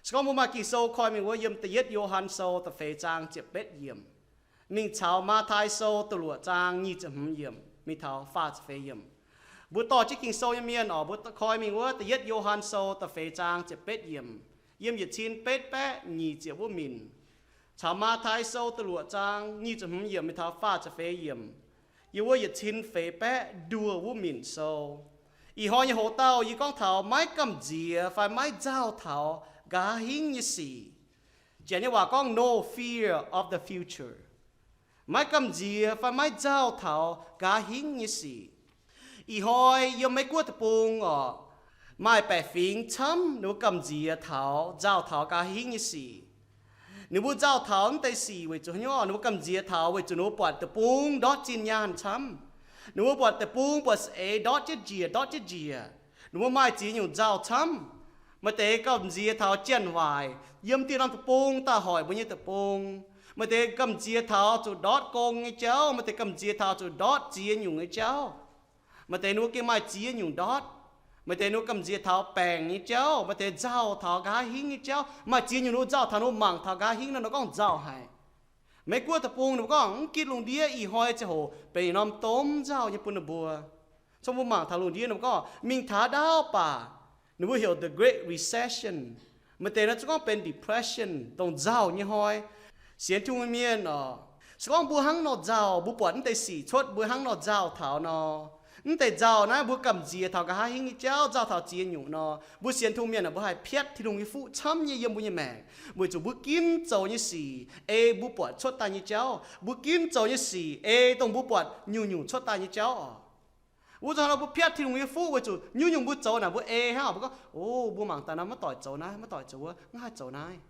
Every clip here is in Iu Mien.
Se gorngv mbuo maaih Ging-Sou koi mingh wuov, yiem da'yietv Yo^han Sou da'feix zaang ziepc betv yiemc, mingh caux Matv^tai Sou da'luoqc zaang nyic ziepc hmz yiemc mingh taux faah ziepc feix yiemc. Mbuo dorh jienv Ging-Sou nyei mienh oc, mbuo koi mingh wuov da'yietv Yo^han Sou da'feix zaang ziepc betv yiemc, yiem yietc cin betv baeqv nyic ziepc wuov minc, caux Matv^tai Sou da'luoqc zaang nyic ziepc hmz yiemc mingh taux faah ziepc feix yiemc, yiem wuov yietc cin feix baeqv nduoh wuov minc sou. Ih hnoi nyei hoc-dauh yie gorngv taux maiv gamh nziex fai maiv nzauh taux nqa'haav hingv nyei sic. Janx nyei waac gorngv no fear of the future. Maiv gamh nziex fai maiv nzauh taux nqa'haav hingv nyei sic. Ih hnoi yiem Meiv Guoqv deic-bung oc, maaih baeqc fingx camv ninh mbuo gamh nziex taux, nzauh taux nqa'haav hingv nyei sic. Ninh mbuo nzauh taux mv deix sic weic zuqc haaix nyungc? Ninh mbuo gamh nziex taux weic zuqc ninh mbuo buatc deic-bung ndortv zinh nyaanh camv. Ninh mbuo buatc deic-bung buatc saeng-eix ndortv jienv njiec, ndortv jienv njiec. Ninh mbuo maaih ziex nyungc nzauh camv. Maaih deix gamh nziex taux janx-waaic yiem dieh norm deic-bung daaih hoic mbuo nyei deic-bung. Maaih deix gamh nziex taux zuqc ndortv gong nyei jauv. Maaih deix gamh nziex taux zuqc ndortv ziex nyungc nyei jauv. Maaih deix ninh mbuo gengh maaih ziex nyungc ndortv. Maaih deix ninh mbuo gamh nziex taux baengc nyei jauv. Maaih deix nzauh taux nqa'haav hingv nyei jauv. Maaih ziex nyungc ninh mbuo nzauh taux ninh mbuo mangc taux nqa'haav hingv nor, ninh gorngv nzauh haic. Meiv Guoqv deic-bung ninh mbuo gorngv mv ginv lungh ndiev ih hnoi ziangh hoc benx yietc norm domh nzauh nyei bun ninh mbuo. Cong mbuo mangc taux lungh ndiev ninh mbuo gorngv mingh taux ndaauv baac ninh mbuo heuc the Great Recession. Maaih deix nor zungv gorngv benx depression, dongh nzauh nyei hnoi. Sienx Tin-Hungh mienh oc, se gorngv mbuo hnangv nor nzauh, mbuo buatc mv deix sic cuotv mbuo hnangv nor nzauh taux nor, mv deix nzauh naaiv mbuo gamh nziex taux nqa'haav hingv nyei jauv, nzauh taux ziex nyungc nor, mbuo sienx Tin-Hungh mienh aah, mbuo haih piatv Tin-Hungh nyei fuqv camv nyei yiem mbuo nyei maengc, weic zuqc mbuo ginv zoux nyei sic ei mbuo buatc cuotv daaih nyei jauv. Mbuo ginv zoux nyei sic ei dongh mbuo buatc nyungc-nyungc cuotv daaih nyei jauv oc. Wuov zanc nor mbuo piatv Tin-Hungh nyei fuqv weic zuqc nyungc-nyungc mbuo zoux naaic mbuo ei hnangv oc. Mbuo gorngv, o, mbuo mangc daaih nor maiv doic zoux naaiv, maiv doic zoux wuov, mv haih zoux naaiv.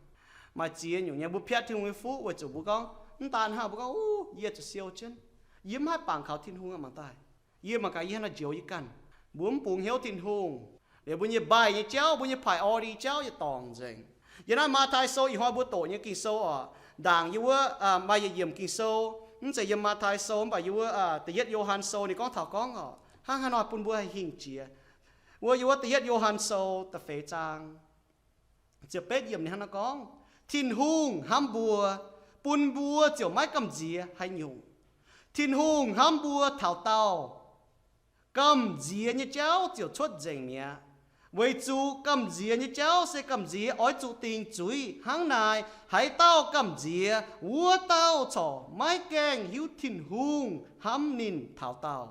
Maaih ziex nyungc nyei mbuo piatv Tin-Hungh nyei fuqv weic zuqc mbuo gorngv, mv daan hnangv, mbuo gorngv, o, yie zuqc siou jienv. Yie mv haih bangc kaux Tin-Hungh aqv. Mangc daaih, yie mangc gaax yie hnangv nor njoux yie ganh. Mbuo mv bungx hnyouv Tin-Hungh. Liuz mbuo nyei mbaih nyei jauv, mbuo nyei priority jauv yietc dorngc nzengc. Yiem naaiv Matv^tai Sou ih hnoi mbuo doqc nyei Ging-Sou oc, ndaangc yie wuov, maaih yietc yiemc Ging-Sou, mv zeiz yiem Matv^tai Sou mv baac yie wuov da'yietv Yo^han Sou ninh gorngv taux gorngv oc, hnangv haaix nor bun mbuo haih hingh jiex. Wuov yie wuov da'yietv Yo^han Sou da'feix zaang ziepc betv yiemc ninh hnangv naaiv gorngv, Tin-Hungh hnamv mbuo, bun mbuo ziouc maiv gamh nziex haaix nyungc. Tin-Hungh hnamv mbuo taux daauh, gamh nziex nyei jauv ziouc cuotv nzengc mi'aqv. Weic zuqc gamh nziex nyei jauv se gamh nziex oix zuqc dingc zuiz. Hnangv naaic, haaix dauh gamh nziex, wuov dauh corc maiv gaengh hiuv Tin-Hungh hnamv ninh taux daauh.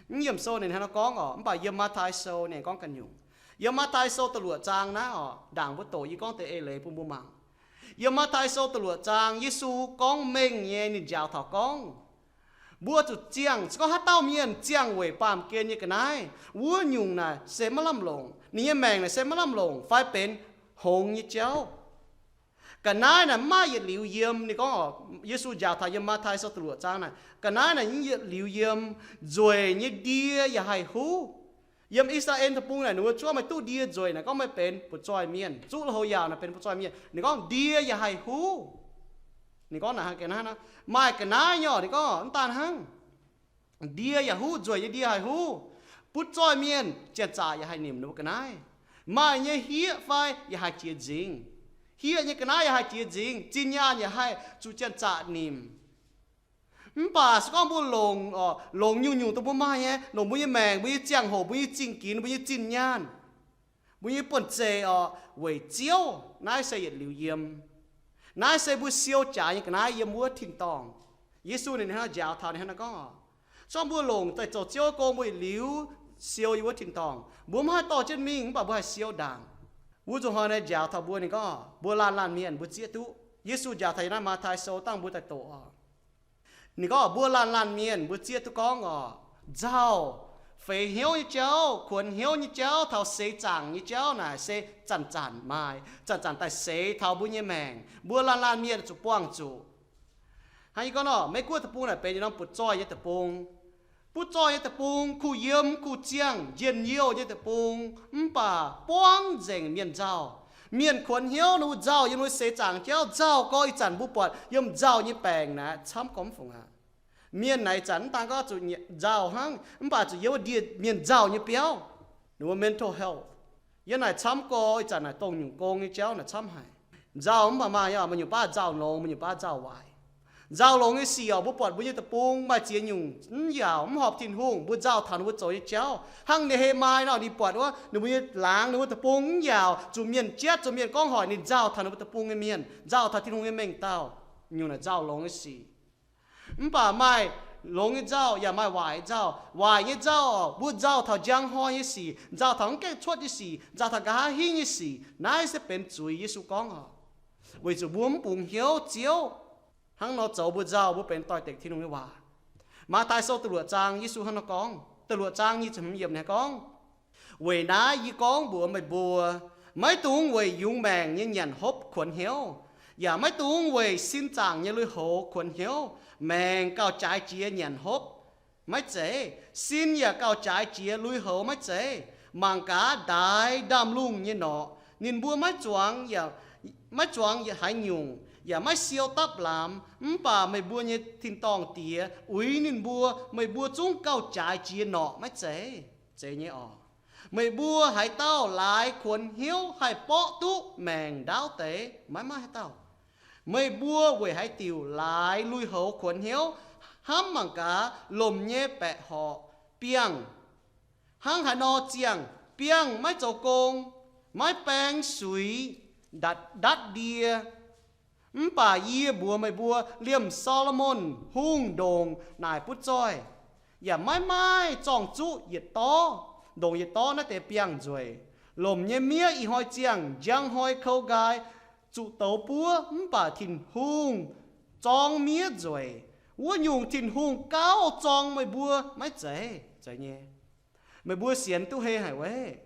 Mv yiemc sou ninh hnangv naaiv gorngv oc, mv baac yiem Matv^tai Sou ninh gorngv ganh nyungc. Yiem Matv^tai Sou da'luoqc zaang naaiv oc, ndaangc mbuo doqc yie gorngv deix eix leiz bun mbuo mangc. Yiem Matv^tai Sou da'luoqc zaang Yesu gorngv mengh nyei ninh njaaux taux gorngv, mbuo zuqc ziangh, se gorngv haaix dauh mienh ziangh weic baamh gen nyei ga'naaiv, wuov nyungc naaic se maiv lamh longc, ninh nyei maengc naaic se maiv lamh longc fai benx hngongx nyei jauv. Ga'naaiv naaic mv maaih yietc liuz yiem. Ninh gorngv, Yesu njaaux taux yiem Matv^tai Sou da'luoqc zaang naaic, ga'naaiv naaic mv yietc liuz yiem, nzueic nyei ndie yaac haih huv. Yiem I^saa^laa^en Deic-Bung naaic ninh mbuo zuov maaih duqv ndie nzueic naaic gorngv maaih benx butv-zoih mienh, zuqv lui-houx yaauc naaic benx butv-zoih mienh. Ninh gorngv ndie yaac haih huv. Ninh gorngv naaic hnangv ga'naaiv, maaih ga'naaiv nyei oc. Ninh gorngv mv daan hnangv, ndie yaac huv, nzueic nyei ndie haih huv, butv-zoih mienh janx-zaqc yaac haih nimc ninh mbuo ga'naaiv. Maaih nyei hieqv fai yaac haih jiex nzingx. Hieqv nyei ga'naaiv yaac haih jiex nzingx, zinh nyaanh yaac haih zuqc janx-zaqc nimc. Mv baac se gorngv mbuo longc, longc nyungc-nyungc dongh mbuo maaih nyei, longc mbuo nyei maengc, mbuo nyei ziangh hoc, mbuo nyei zingh ginx, mbuo nyei zinh nyaanh, mbuo nyei buonv-zeic oc, weic Ziouv, naaiv se yietc liuz yiem. Naaiv se mbuo siou jaax nyei ga'naaiv yiem wuov tin-dorngh. Yesu ninh hnangv njaaux taux ninh hnangv naaiv gorngv oc, se gorngv mbuo longc daaih zoux Ziouv gong, mbuo yietc liuz siou yiem wuov tin-dorngh. Mbuo mv haih dorh jienv mingh, mv baac mbuo haih siou ndaangc. Wuov nzunc hnoi naaiv njaaux taux mbuo, ninh gorngv mbuo laanh laanh mienh mbuo zieqv duqv. Yesu njaaux taux yiem naaiv Matv^tai Sou dangh mbuo daaih doqc oc. Ninh gorngv mbuo laanh laanh mienh mbuo zieqv duqv gorngv oc, nzauh, feix hnyouv nyei jauv, kuonx hnyouv nyei jauv, taux seix zaangc nyei jauv naaic se zanc-zanc maaih, zanc-zanc daaih seix taux mbuo nyei maengc. Mbuo laanh laanh mienh zuqc buangh zuqc. Hnangv yie gorngv nor, Meiv Guoqv deic-bung naaic benx yietc norm butv-zoih nyei deic-bung. Butv-zoih nyei deic-bung kuh yiem kuh ziangh, njien-youh nyei deic-bung, mv baac buangv nzengc mienh nzauh. Mienh kuonx hnyouv, ninh mbuo nzauh yiem ninh mbuo seix zaangc jauv, nzauh gorx ih zanc mbuo buatc yiem nzauh nyei baengc naaic camv gormx fungc aqv. Mienh naaic ih zanc mv daan gorngv zuqc nzauh hnangv, mv baac zuqc yiem wuov ndie mienh nzauh nyei biauv, ninh mbuo mental health. Yiem naaic camv gorx, ih zanc naaic dongh nyungc gong nyei jauv naaic camv haic. Nzauh mv baac maaih, maaih nyungc baav nzauh longx, maaih nyungc baav nzauh waaic. Nzauh longx nyei sic orqc, mbuo buatc mbuo nyei deic-bung maaih ziex nyungc mv yaauc, mv horpc Tin-Hungh, mbuo nzauh taux ninh mbuo zoux nyei jauv. Hnangv Ne^he^mai nor, ninh buatc wuov ninh mbuo nyei laangz, ninh mbuo deic-bung mv yaauc, zuqc mienh jatv, zuqc mienh gorngv hoic ninh nzauh taux ninh mbuo deic-bung nyei mienh, nzauh taux Tin-Hungh nyei mengh dauh. Nyungc naaic nzauh longx nyei sic. Mv baac maaih longx nyei nzauh yaac maaih waaic nyei nzauh. Waaic nyei nzauh orqc, mbuo nzauh taux njang hnoi nyei sic, nzauh taux mv gaengh cuotv nyei sic, nzauh taux nqa'haav hingv nyei sic. Naaiv se benx zuiz, Yesu gorngv orqc, weic zuqc mbuo mv bungx hnyouv Ziouv. Hnangv nor zoux mbuo nzauh, mbuo benx doix-dekc Tin-Hungh nyei waac. Matv^tai Sou da'luoqc zaang, Yesu hnangv nor gorngv, da'luoqc zaang nyic ziepc hmz yiemc ninh gorngv, Weic naaiv yie gorngv mbuox meih mbuo, maiv dungx weic yungz maengc nyei nyanc hopv kuonx hnyouv, yaac maiv dungx weic sin zaangc nyei lui-houx kuonx hnyouv. Maengc gauh jaaix jiex nyanc hopv maiv zeiz, sin yaac gauh jaaix jiex lui-houx maiv zeiz. Mangc gaax ndaix ndaamv-lungh nyei norqc, ninh mbuo maiv zuangx, maiv zuangx haaix nyungc, yaac maiv siou dapv lamz, mv baac meih mbuo nyei tin-dorngh Diex uix ninh mbuo. Meih mbuo zungv gauh jaaix jiex norqc maiv zeiz? Zeiz nyei orqc. Meih mbuo haaix dauh laaix kuonx hnyouv haih borqv duqv maengc ndaauv deix? Maiv maaih haaix dauh. Meih mbuo weic haaix diuc laaix lui-houx kuonx hnyouv? Hnamv mangc gaax lomc nyei baeqc horqc biangh hnangv haaix nor ziangh. Biangh maiv zoux gong, maiv baeng suiz, ndatc ndatv ndie. Mv baac yie mbuox meih mbuo, liemh Saa^lo^morn Hungh ndongc naaic butv zoih, yaac maiv maaih zorng-zuqv yietc dorv ndongc yietc dorv naaiv deix biangh nzueic. Lomc nyei miev ih hnoi ziangh, njang hnoi kou nqaai, zuqc douz buov, mv baac Tin-Hungh zorng miev nzueic. Wuov nyungc Tin-Hungh gauh zorng meih mbuo maiv zeiz? Zeiz nyei. Meih mbuo sienx duqv hei haic weic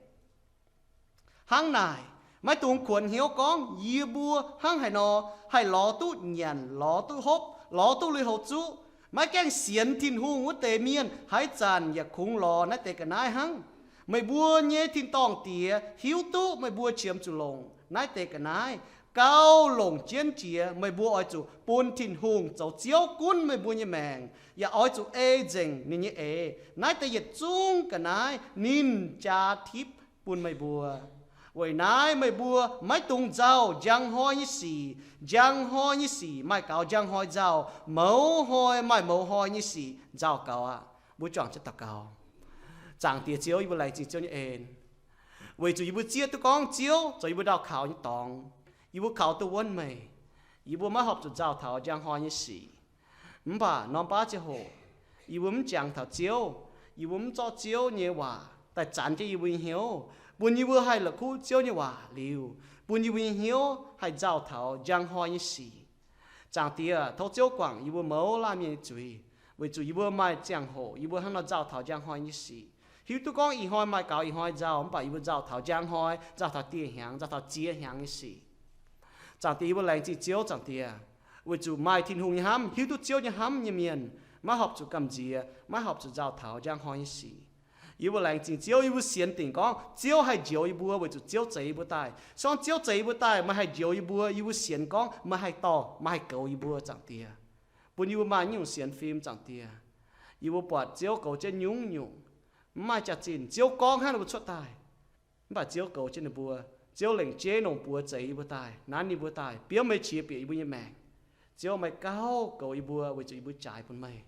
hnangv naaic, maiv dungx kuonx hnyouv gorngv, yie mbuo hnangv haaix nor haih lorz duqv nyanc, lorz duqv hopv, lorz duqv lui-houx zuqv. Maiv gaengh sienx Tin-Hungh wuov deix mienh haaix zanc yaac kungx lorz naaiv deix ga'naaiv hnangv. Meih mbuo nyei tin-dorngh Diex hiuv duqv meih mbuo qiemx zuqc longc naaiv deix ga'naaiv. Gauh longc jienv jiex meih mbuo oix zuqc bun Tin-Hungh zoux Ziouv gunv meih mbuo nyei maengc, yaac oix zuqc ei nzengc ninh nyei eix. Naaiv deix yietc zungv ga'naaiv ninh jaa tipv bun meih mbuo. Weic naaiv meih mbuo maiv dungx nzauh njang hnoi nyei sic. Njang hnoi nyei sic maaih gaux njang hnoi nzauh, mouz hnoi maaih mouz hnoi nyei sic nzauh gaux aqv. Mbuo juangc jienv daux gaux. Zaangc Diex Ziouv, yie mbuo laengz zingh Ziouv nyei en, weic zuqc yie mbuo zieqv duqv gorngv Ziouv zoux yie mbuo ndau kaux nyei dorngx. Yie mbuo kaux duqv wuonv meih. Yie mbuo maiv horpc zuqc nzauh taux njang hnoi nyei sic. Mv baac norm baav ziangh hoc yie mbuo mv jangx taux Ziouv, yie mbuo mv zorqv Ziouv nyei waac daaih zanx jienv yie mbuo nyei hnyouv, bun yie mbuo haih la'kuqv Ziouv nyei waac liuz, bun yie mbuo nyei hnyouv haih nzauh taux njang hnoi nyei sic. Zaangc Diex, tov Ziouv guangc yie mbuo mouz laanh mienh nyei zuiz, weic zuqc yie mbuo maaih ziangh hoc yie mbuo hnangv nor nzauh taux njang hnoi nyei sic. Hiuv duqv gorngv ih hnoi maaih gaux ih hnoi nzauh, mv baac yie mbuo nzauh taux njang hnoi, nzauh taux dieh hnyangx, nzauh taux ziex hnyangx nyei sic. Zaangc Diex, yie mbuo laengz zingh Ziouv. Zaangc Diex, weic zuqc maaih Tin-Hungh nyei hnamv, hiuv duqv Ziouv nyei hnamv nyei mienh maiv horpc zuqc gamh nziex, maiv horpc zuqc nzauh taux njang hnoi nyei sic. Yie mbuo laengz zingh Ziouv, yie mbuo sienx dingc gorngv Ziouv haih njoux yie mbuo, weic zuqc Ziouv zeix yie mbuo daaih. Se gorngv Ziouv zeix yie mbuo daaih, meih haih njoux yie mbuo, yie mbuo sienx gorngv meih haih dorh, meih haih goux yie mbuo, Zaangc Diex. Bun yie mbuo maaih nyungc sienx fim, Zaangc Diex. Yie mbuo buatc Ziouv goux jienv nyungc-nyungc mv maaih jaax-zinh, Ziouv gorngv hnangv ninh mbuo cuotv daaih. Mv baac Ziouv goux jienv ninh mbuo. Ziouv lengc jeiv longc buoz zeix yie mbuo daaih, nanv yie mbuo daaih, biomv meix qiex bieqc yie mbuo nyei maengc. Ziouv, meih gauh goux yie mbuo weic zuqc yie mbuo jaaix bun meih.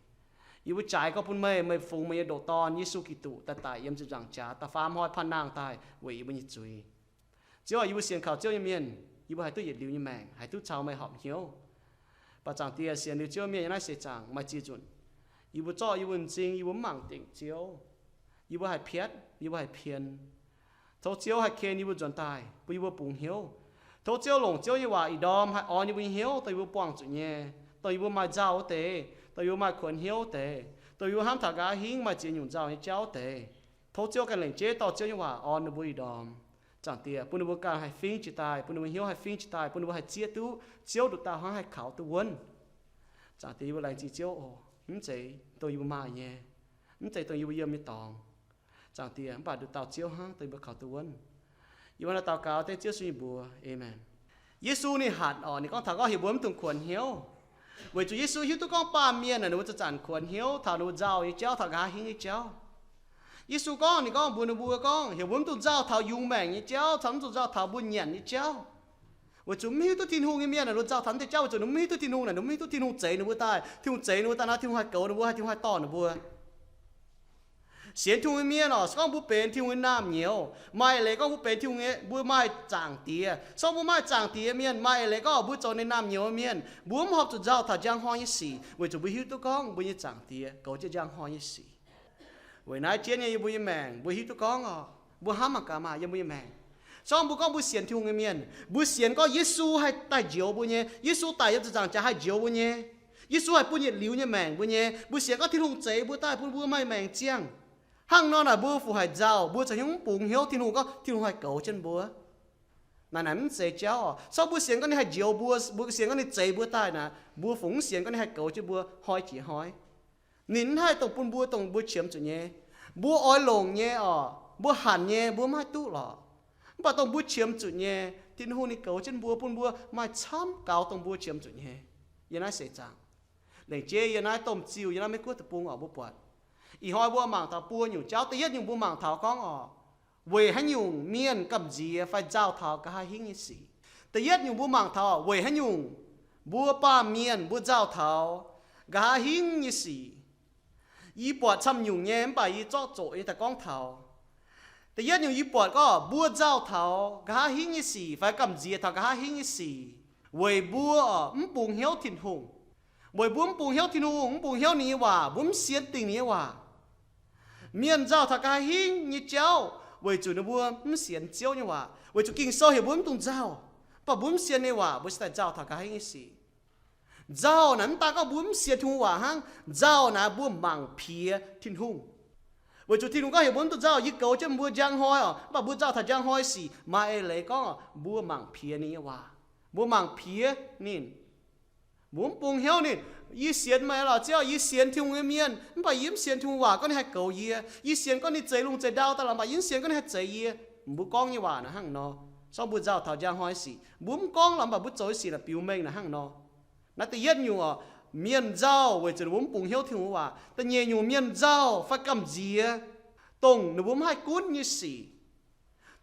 Yie mbuo jaaix gorngv bun meih, meih fungx meih nyei ndoqc Dorn, Yesu Giduc, daaih daic yiem ziepc nzaangc jaax, da'faam hnoi panh nangh daaih weic yie mbuo nyei zuiz. Ziouv, yie mbuo sienx kaux Ziouv nyei mienh, yie mbuo haih duqv yietc liuz nyei maengc, haih duqv caux meih horpc hnyouv. Mv baac Zaangc Diex, sienx liuz Ziouv mienh yiem naaiv seix zaangc maaih ziex nzunc, yie mbuo zorqv yie mbuo m'zing, yie mbuo mv mangc dingc Ziouv. Yie mbuo haih piatv, yie mbuo haih pien. Tov Ziouv haih ken yie mbuo nzuonx daaih, bun yie mbuo bungx hnyouv. Tov Ziouv longc Ziouv nyei waac ih ndorm haih orn yie mbuo nyei hnyouv, dongh yie mbuo buangh zuqc nyei, dongh yie mbuo maaih nzauh wuov deix, dongh yie mbuo maaih kuonx hnyouv wuov deix, dongh yie mbuo hnamv taux nqa'haav hingv maaih ziex nyungc nzauh nyei jauv wuov deix. Tov Ziouv ganh lengc jeiv dorh Ziouv nyei waac orn ninh mbuo ih ndorm. Zaangc Diex, bun ninh mbuo ganh haih fingv jiez daaih, bun ninh mbuo hnyouv haih fingv jiez daaih, bun ninh mbuo haih zieqv duqv Ziouv nduqc dauh hnangv haih kaux duqv wuonv. Zaangc Diex, yie mbuo laengz zingh Ziouv oc. Mv zeiz dongh yie mbuo maaih nyei, mv zeiz dongh yie mbuo yiem nyei dorngx, Zaangc Diex, mv baac nduqc dauh Ziouv hnangv dongh yie mbuo kaux duqv wuonv. Yie mbuo naaiv daux gaux dengv Ziouv Yesu nyei mbuox. Aamen. Yesu ninh hatc oc, ninh gorngv taux gorngv heuc mbuo mv dungx kuonx hnyouv, weic zuqc Yesu hiuv duqv gorngv baamh mienh ninh mbuo zanc-zanc kuonx hnyouv taux ninh mbuo nzauh nyei jauv, taux nqa'haav hingv nyei jauv. Yesu gorngv, ninh gorngv mbuox ninh mbuo gorngv, heuc mbuo mv dungh nzauh taux yungz maengc nyei jauv, caux mv dungh nzauh taux mbuo nyanc nyei jauv. Weic zuqc mv hiuv duqv Tin-Hungh nyei mienh aah, ninh mbuo nzauh taux naaiv deix jauv weic zuqc ninh mv hiuv duqv Tin-Hungh naaic, ninh mv hiuv duqv Tin-Hungh zeix ninh mbuo daaih. Tin-Hungh zeix ninh mbuo daaih nor, Tin-Hungh haih goux ninh mbuo, haih Tin-Hungh haih dorh ninh mbuo. Sienx Tin-Hungh nyei mienh oc, se gorngv mbuo benx Tin-Hungh nyei naamh nyouz, maaih leiz gorngv mbuo benx Tin-Hungh nyei, mbuo maaih Zaangc Diex. Se gorngv mbuo maaih Zaangc Diex mienh, maaih leiz gorngv mbuo zoux ninh naamh nyouz mienh, mbuo mv horpc zuqc nzauh taux njang hnoi nyei sic, weic zuqc mbuo hiuv duqv gorngv mbuo nyei Zaangc Diex goux jienv njang hnoi nyei sic. Weic naaiv jienv nyei yiem mbuo nyei maengc, mbuo hiuv duqv gorngv oc, mbuo hnamv mangc gaax maah, yiem mbuo nyei maengc. Se gorngv mbuo gorngv mbuo sienx Tin-Hungh nyei mienh, mbuo sienx gorngv Yesu haih daaih njoux mbuo nyei, Yesu daic yiem ziepc nzaangc jaax haih njoux mbuo nyei, Yesu haih bun yietc liuz nyei maengc mbuo nyei, mbuo sienx gorngv Tin-Hungh zeix mbuo daaih bun mbuo maaih maengc ziangh. Hnangv nor naaic mbuo fu haic nzauh, mbuo za'gengh mv bungx hnyouv Tin-Hungh gorngv Tin-Hungh haih goux jienv mbuo. Naaic, naaic mv zeiz jauv oc. Se gorngv mbuo sienx gorngv ninh haih njoux mbuo, mbuo sienx gorngv ninh zeix mbuo daaih naaic, mbuo fu mv sienx gorngv ninh haih goux jienv mbuo hnoi jiex hnoi. Ninh mv haih dongh bun mbuo, dongh mbuo qiemx zuqc nyei. Mbuo oix longc nyei oc, mbuo hanc nyei mbuo mv haih duqv lorqc. Mv baac dongh mbuo qiemx zuqc nyei, Tin-Hungh ninh goux jienv mbuo, bun mbuo maaih camv gaux dongh mbuo qiemx zuqc nyei. Yiem naaiv seix zaangc, lengc jeiv yiem naaiv domh ziuh, yiem naaiv Meiv Guoqv deic-bung oc, mbuo buatc ih hnoi mbuo mangc taux buo nyungc jauv. Da'yietv nyungc mbuo mangc taux gorngv oc, weic haaix nyungc mienh gamh nziex fai nzauh taux nqa'haav hingv nyei sic. Da'yietv nyungc mbuo mangc taux weic haaix nyungc mbuo baamh mienh mbuo nzauh taux nqa'haav hingv nyei sic. Yie buatc camv nyungc nyei mv baac yie zorqv zoqc nyei daaih gorngv taux. Da'yietv nyungc yie buatc gorngv mbuo nzauh taux nqa'haav hingv nyei sic fai gamh nziex taux nqa'haav hingv nyei sic weic mbuo mv bungx hnyouv Tin-Hungh. Weic mbuo mv bungx hnyouv Tin-Hungh, mv bungx hnyouv ninh nyei waac, mbuo mv sienx dingc ninh nyei waac. Mienh nzauh taux nqa'haav hingv nyei jauv weic zuqc ninh mbuo mv sienx Ziouv nyei waac. Weic zuqc Ging-Sou heuc mbuo mv dungx nzauh, mv baac mbuo mv sienx ninh waac, mbuo se daaih nzauh taux nqa'haav hingv nyei sic. Nzauh naaic mv daan gorngv mbuo mv sienx Tin-Hungh waac hnangv, nzauh naaic mbuo mangc piex Tin-Hungh. Weic zuqc Tin-Hungh gorngv heuc mbuo mv dungx nzauh, yie goux jienv mbuo njang hnoi oc, mv baac mbuo nzauh taux njang hnoi sic maaih eix leiz gorngv mbuo mangc piex ninh nyei waac, mbuo mangc piex ninh. Mbuo mv bungx hnyouv ninh. Yie sienx meih lorqc Ziouv, yie sienx Tin-Hungh nyei mienh, mv baac yie mv sienx Tin-Hungh waac gorngv ninh haih goux yie. Yie sienx gorngv ninh zeix lungh zeix ndau daaih lorqc, mv baac yie mv sienx gorngv ninh haih zeix yie. Mbuo gorngv nyei waac naaic hnangv nor. Se gorngv mbuo nzauh taux njang hnoi sic, mbuo mv gorngv lorqc, mv baac mbuo zoux nyei sic naaic biux mengh naaic hnangv nor. Naaiv da'yietv nyungc oc, mienh nzauh weic zuqc ninh mbuo mv bungx hnyouv Tin-Hungh waac. Da'nyeic nyungc, mienh nzauh fai gamh nziex dongh ninh mbuo mv haih gunv nyei sic.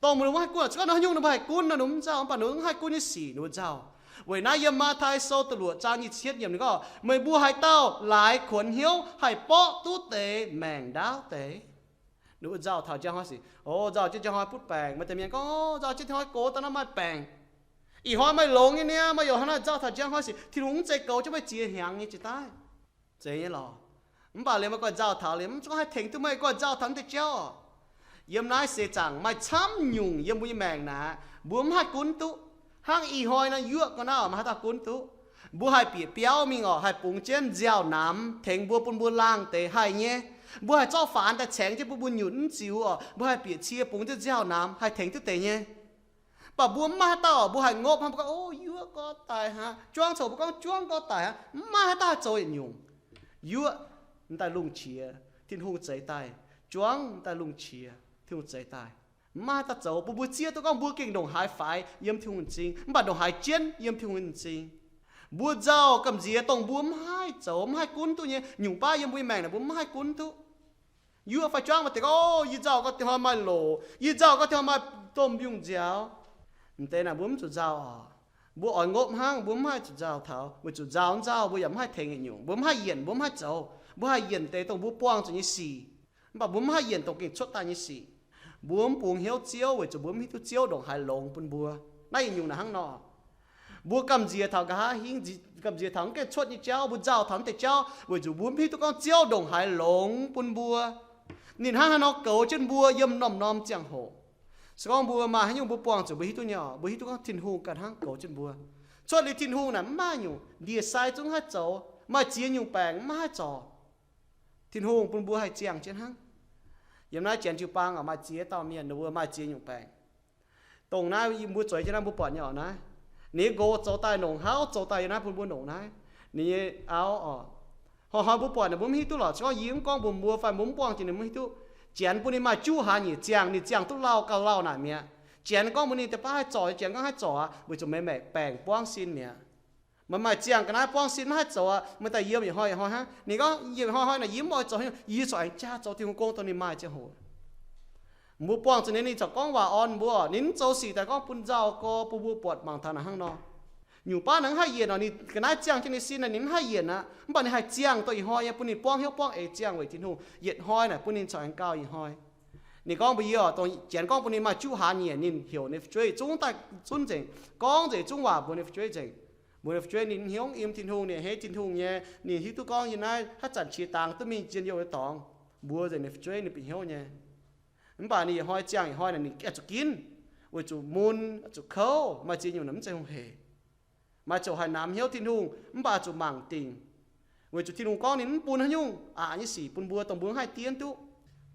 Dongh ninh mbuo mv haih gunv, se gorngv ninh haaix nyungc ninh mbuo haih gunv nor, ninh mbuo mv nzauh, mv baac ninh mbuo mv haih gunv nyei sic ninh mbuo nzauh. Weic naaiv yiem Matv^tai Sou da'luoqc zaang nyic ziepc yietv yiemc ninh gorngv, meih mbuo haaix dauh laaix kuonx hnyouv haih borqv duqv deix maengc ndaauv deix? Ninh mbuo nzauh taux njang hnoi sic, o, nzauh jienv njang hnoi butv baengc. Maaih deix mienh gorngv, o, nzauh jienv njang hnoi gox daaih nor maaih baengc. Ih hnoi meih longx nyei niaa, meih yaac hnangv naaiv nzauh taux njang hnoi sic, Tin-Hungh mv zeiz goux jienv meih ziex hnyangx nyei jiex daaih. Zeiz nyei lorqc. Mv baac liemh meih goiv nzauh taux liemh, mv zungv haih tengx duqv meih goiv nzauh taux naaiv deix jauv. Yiem naaiv seix zaangc maaih camv nyungc yiem mbuo nyei maengc naaic, mbuo mv haih gunv duqv. Hnangv ih hnoi naaiv yuoqv ga'naaiv oc, maiv haaix dauh gunv duqv. Mbuo haih bieqc biauv mingh oc, haih bungx jienv nziaaux namx tengx mbuo bun mbuo laangh deix haih nyei. Mbuo haih zorqv faanx daaih caengx jienv bun mbuo nyutc mv ziux oc. Mbuo haih bieqc cie bungx jienv nziaaux namx haih tengx duqv deix nyei. Mv baac mbuo mv maaih haaix dauh oc, mbuo haih ngopv hnangv, mbuo gorngv, o, yuoqv gorngv daaih hnangv, juangv coux mbuo gorngv juangv gorngv daaih hnangv, mv maaih haaix dauh haih zoux yietc nyungc. Yuoqv daaih lungh qiex, Tin-Hungh zeix daaih, juangv daaih lungh qiex, Tin-Hungh zeix daaih. Mv maaih haaix dauh zoux, bun mbuo zieqv duqv gorngv mbuo gengh ndongc haaix faix yiem Tin-Hungh m'zing, mv baac ndongc haaix jienv yiem Tin-Hungh m'zing. Mbuo nzauh gamh nziex dongh mbuo mv haih zoux, mv haih gunv duqv nyei. Nyungc baav yiem mbuo nyei maengc naaic mbuo mv haih gunv duqv. Yuoqv fai juangv maaih deix gorngv, o, yie nzauh gorngv dinh hnoi maaih loc, yie nzauh gorngv dinh hnoi maaih domh mbiungc nziaaux. M'deix naaic mbuo mv zuqc nzauh oc. Mbuo oix ngopv hnangv, mbuo mv haih zuqc nzauh taux, weic zuqc nzauh nzauh mbuo yaac mv haih tengx yietc nyungc, mbuo mv haih yienc, mbuo mv haih zoux. Mbuo haih yienc deix dongh mbuo buangh zuqc nyei sic, mv baac mbuo mv haih yienc dongh gengh cuotv daaih nyei sic. Mbuo mv bungx hnyouv Ziouv weic zuqc mbuo mv hiuv duqv Ziouv ndongc haaix longx bun mbuo. Naaiv yietc nyungc naaic hnangv nor. Mbuo gamh nziex taux nqa'haav hingv, gamh nziex taux mv gengh cuotv nyei jauv, mbuo nzauh taux naaiv deix jauv weic zuqc mbuo mv hiuv duqv gorngv Ziouv ndongc haaix longx bun mbuo. Ninh hnangv haaix nor goux jienv mbuo yiem norm-norm ziangh hoc. Se gorngv mbuo maaih haaix nyungc mbuo buangh zuqc, mbuo hiuv duqv nyei oc, mbuo hiuv duqv gorngv Tin-Hungh ganh hnangv goux jienv mbuo. Cuotv liuz Tin-Hungh naaic mv maaih nyungc, ndie-sai zungv haih zoux, maaih ziex nyungc baengc mv haih zorc. Tin-Hungh bun mbuo haih ziangh jienv hnangv. Yiem naaiv Janx jiu-baang oc, maaih ziex dauh mienh, ninh mbuo maaih ziex nyungc baengc. Dongh naaiv mbuo zueiz jienv naaiv mbuo buatc nyei oc naaiv. Ninh nyei nqox zoux daaih longc hauv, zoux daaih yiem naaiv bun mbuo longc naaiv. Ninh nyei auv oc, hnoi-hnoi mbuo buatc ninh mbuo mv hiuv duqv lorqc. Se gorngv yie mv gorngv mbuox mbuo fai mbuo mv buangh jiex ninh mbuo mv hiuv duqv. Janx bun ninh maaih juqv hlaax nyeic ziangh, ninh ziangh duqv lauh gauh lauh naaic mi'aqv. Janx gorngv mbuox ninh deix baav haih zorc, Janx gorngv haih zorc aqv, weic zuqc meih maengc baengc buangv sin mi'aqv. Meih maaih ziangh ga'naaiv buangv sin maiv haih zoux aqv, meih daaih yiem yietc hnoi yietc hnoi hnangv. Ninh gorngv yiem yietc hnoi hnoi naaic yie mv oix zoux, yie corc aengx jaa zoux Tin-Hungh gong dongh ninh maaih ziangh hoc. Mbuo buangh zuqc ninh, ninh corc gorngv waac orn mbuo, ninh mv zoux sic daaih gorngv bun nzauh gorx bun mbuo buatc mangc taux naaic hnangv nor. Nyungc baav naaic mv haih yienc oc, ninh ga'naaiv ziangh jienv ninh sin naaic, ninh mv haih yienc aqv. Mv baac ninh haih ziangh dongh ih hnoi nyei, bun ninh buangv hnyouv buangv eix ziangh weic Tin-Hungh. Yietc hnoi naaic bun ninh corc aengx gauh ih hnoi. Ninh gorngv mbuox yie oc, dongh Janx gorngv bun ninh maaih juqv hlaax nyieqc ninh heuc ninh fu'jueiv zungv daaih zunv nzengc, gorngv nzengc zungv waac mbuox ninh fu'jueiv nzengc. Mbuox ninh fu'jueiv ninh hnyouv im Tin-Hungh, ninh a'hneiv Tin-Hungh nyei, ninh hiuv duqv gorngv yie naaiv haaix zanc qiex dangx duqv mingh njien-youh nyei dorngx. Mbuox nzengc ninh fu'jueiv, ninh bieqc hnyouv nyei. Mv baac ninh yietc hnoi ziangh yietc hnoi naaic ninh zuqc ginv, weic zuqc mun, zuqc kouv, maaih ziex nyungc naaic mv zeiz hungh hec. Maaih ziouc haih namx hnyouv Tin-Hungh, mv baac zuqc mangc dingc, weic zuqc Tin-Hungh gorngv ninh mv bun haaix nyungc aqc nyei sic bun mbuo, dongh mbuo mv haih dien duqv.